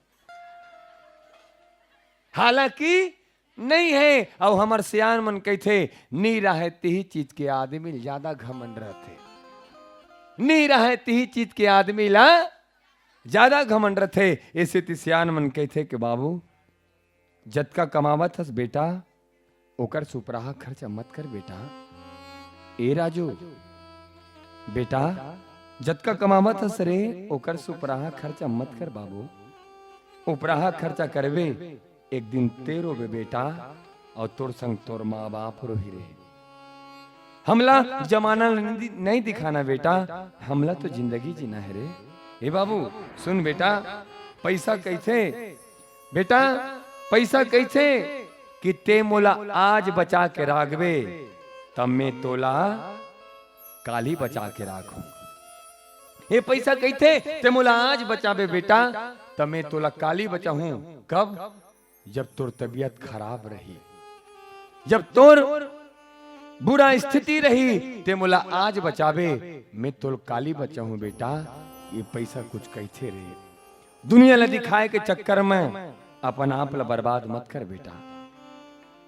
हालांकि नहीं है। अउ हमर सियान मन कहिथे, "नी राहय तिही चीज के आदमी ल ज्यादा घमंड रहथे, नी राहय तिही चीज के आदमी ला ज्यादा घमंड रहथे।" एसे ती सियान मन कहिथे कि बाबू, जतका कमावत हस बेटा, ओकर सुपराहा खर्चा मत कर बेटा। ए राजू, बेटा, जतका कमावत हस रे, ओकर सुपराहा खर्चा मत कर बाबू। उपराहा खर्चा करबे, एक दिन ते रोबे बेटा, अउ तोर संग तोर माँ बाप रोही रे। हमला जमाना ल नहीं दि-, नहीं दिखाना बेटा, हमला तो जिंदगी जीना है रे। ए बाबू, सुन बेटा, पैसा कहिथे, बेटा, पैसा कहिथे कि ते मोला आज बचा के राखबे, तब मैं तोला काली बचा के राखूं। ए पैसा कहिथे, ते मोला आज बचाबे बेटा, तब मैं तोला काली बचाहूं। कब? जब तोर तबीयत खराब रही, जब तोर बुरा स्थिति रही, ते मोला आज बचाबे, मैं तोल काली बचाहूं बेटा। ये पैसा कुछ कहिथे रे, दुनिया ला दिखाए के चक्कर में अपन आप ला बर्बाद मत कर बेटा।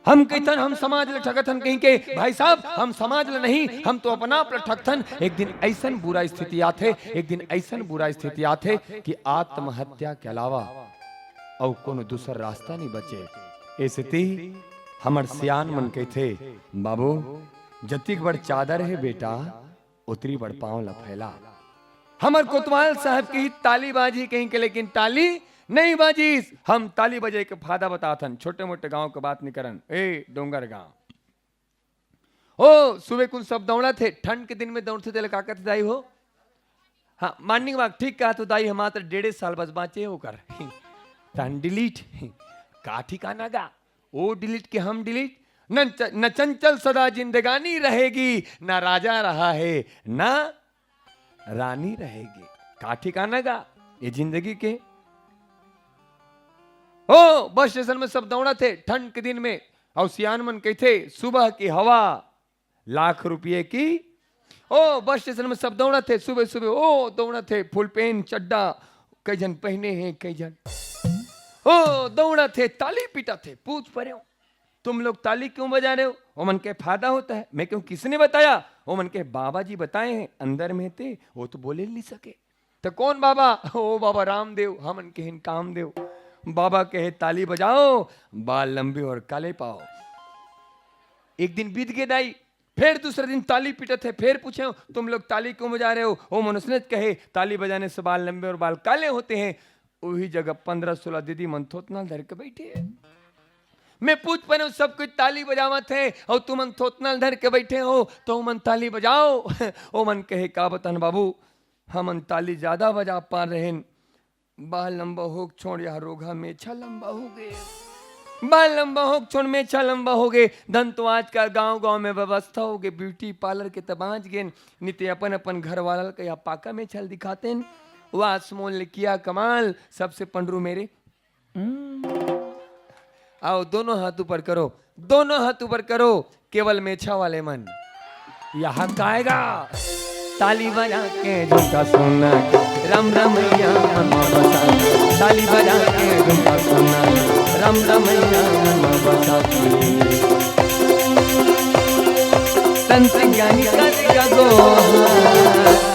हम कहिथन हम समाज ला ठगथन कहिके, भाई साहब, हम समाज ला नहीं, हम तो अपन आप ला ठगथन। एक दिन ऐसन बुरा स्थिति आथे, एक दिन ऐसन बुरा स्थिति आथे कि आत्महत्या के अलावा अउ कोनो दूसर रास्ता नहीं बचे। ए सेती हमर सियान मन कहिथे, "बाबू, जतिक बड़ चादर हे बेटा, ओतरी बड़ पांव ला फैला।" हमर कोतवाल साहब के ही ताली बाजी कहिके, लेकिन ताली नहीं बाजिस। हम ताली बजे के फायदा बताथन, छोटे मोटे गांव के बात नहीं करन। ए डोंगर गांव, ओ, सुबह कुन सब दौड़त हे, ठंड के दिन में दौड़थे, तेला का कथे दाई हो? हाँ, morning walk, ठीक कहा तो दाई, हमार तो डेढ़े साल बस बाँचे हे ओकर। तहन delete, का ठिकाना गा? ओ delete के हम delete, न च-, न चंचल सदा जिंदगानी रहेगी, ना राजा रहा है, ना रानी रहेगी। का ठिकाना गा ये जिंदगी के? ओ, बस स्टेशन में सब दौड़त हे ठंड के दिन में, अउ सियान मन कहिथे, "सुबह की हवा लाख रुपये की ओ बस स्टेशन में सब दौड़त हे, सुबह सुबह ओ दौड़त हे, फुल पैंट चड्डा, कई झन पहने हे, कई झन ओ दौड़त हे, ताली पीटत हे। पूछ परेंव, तुम लोग ताली क्यों बजा रहे हो? ओमन कहे, फायदा होता है। मैं कहूँ, किसने बताया? ओमन कहे, बाबा जी बताए हैं, अंदर में थे, वो तो बोले नहीं सके। तो कौन बाबा? ओ बाबा रामदेव। हमन कहेन, कामदेव। बाबा कहे, ताली बजाओ, बाल लंबे और काले पाओ। एक दिन बीत गे दाई, फेर दूसरा दिन ताली पीटत हे, फेर पूछेंव, तुम लोग ताली क्यों बजा रहे हो? ओमन उसने कहे, ताली बजाने से बाल लंबे और बाल काले होते हैं। उही जगह पंद्रह सोलह दीदी मन थोथना ल धर के बैठे हे। मैं पूछ परेंव, सब कोई ताली बजावत हे अउ तुमन थोथना ल धर के बैठे हो, तो ओमन ताली बजाओ। ओमन कहे, का बतान बाबू, हमन ताली ज्यादा बजा पा रहेन, बाल लंबा होक छोड़, यहाँ रोगहा मेछा लंबा हो गे। बाल लंबा होक छोड़, मेछा लंबा हो गे। धन तो आजकल गांव गांव में व्यवस्था हो गे, ब्यूटी पार्लर के त बांच गेन, नहीं ते अपन अपन घर वाला ल कहिया पाका मेछा ल दिखातेन। वाह, स्मॉल ने किया कमाल, सबसे पंडरू मेरे। हम्म। आओ, दोनों हाथ ऊपर करो, दोनों हाथ ऊपर करो, केवल मेछा वाले मन। यहाँ गाएगा। ताली बजा के झुमका सुना के, राम रमैया मन में बसा। ताली बजा के झुमका सुना के, राम रमैया मन में बसा। संत ज्ञानी कर गो।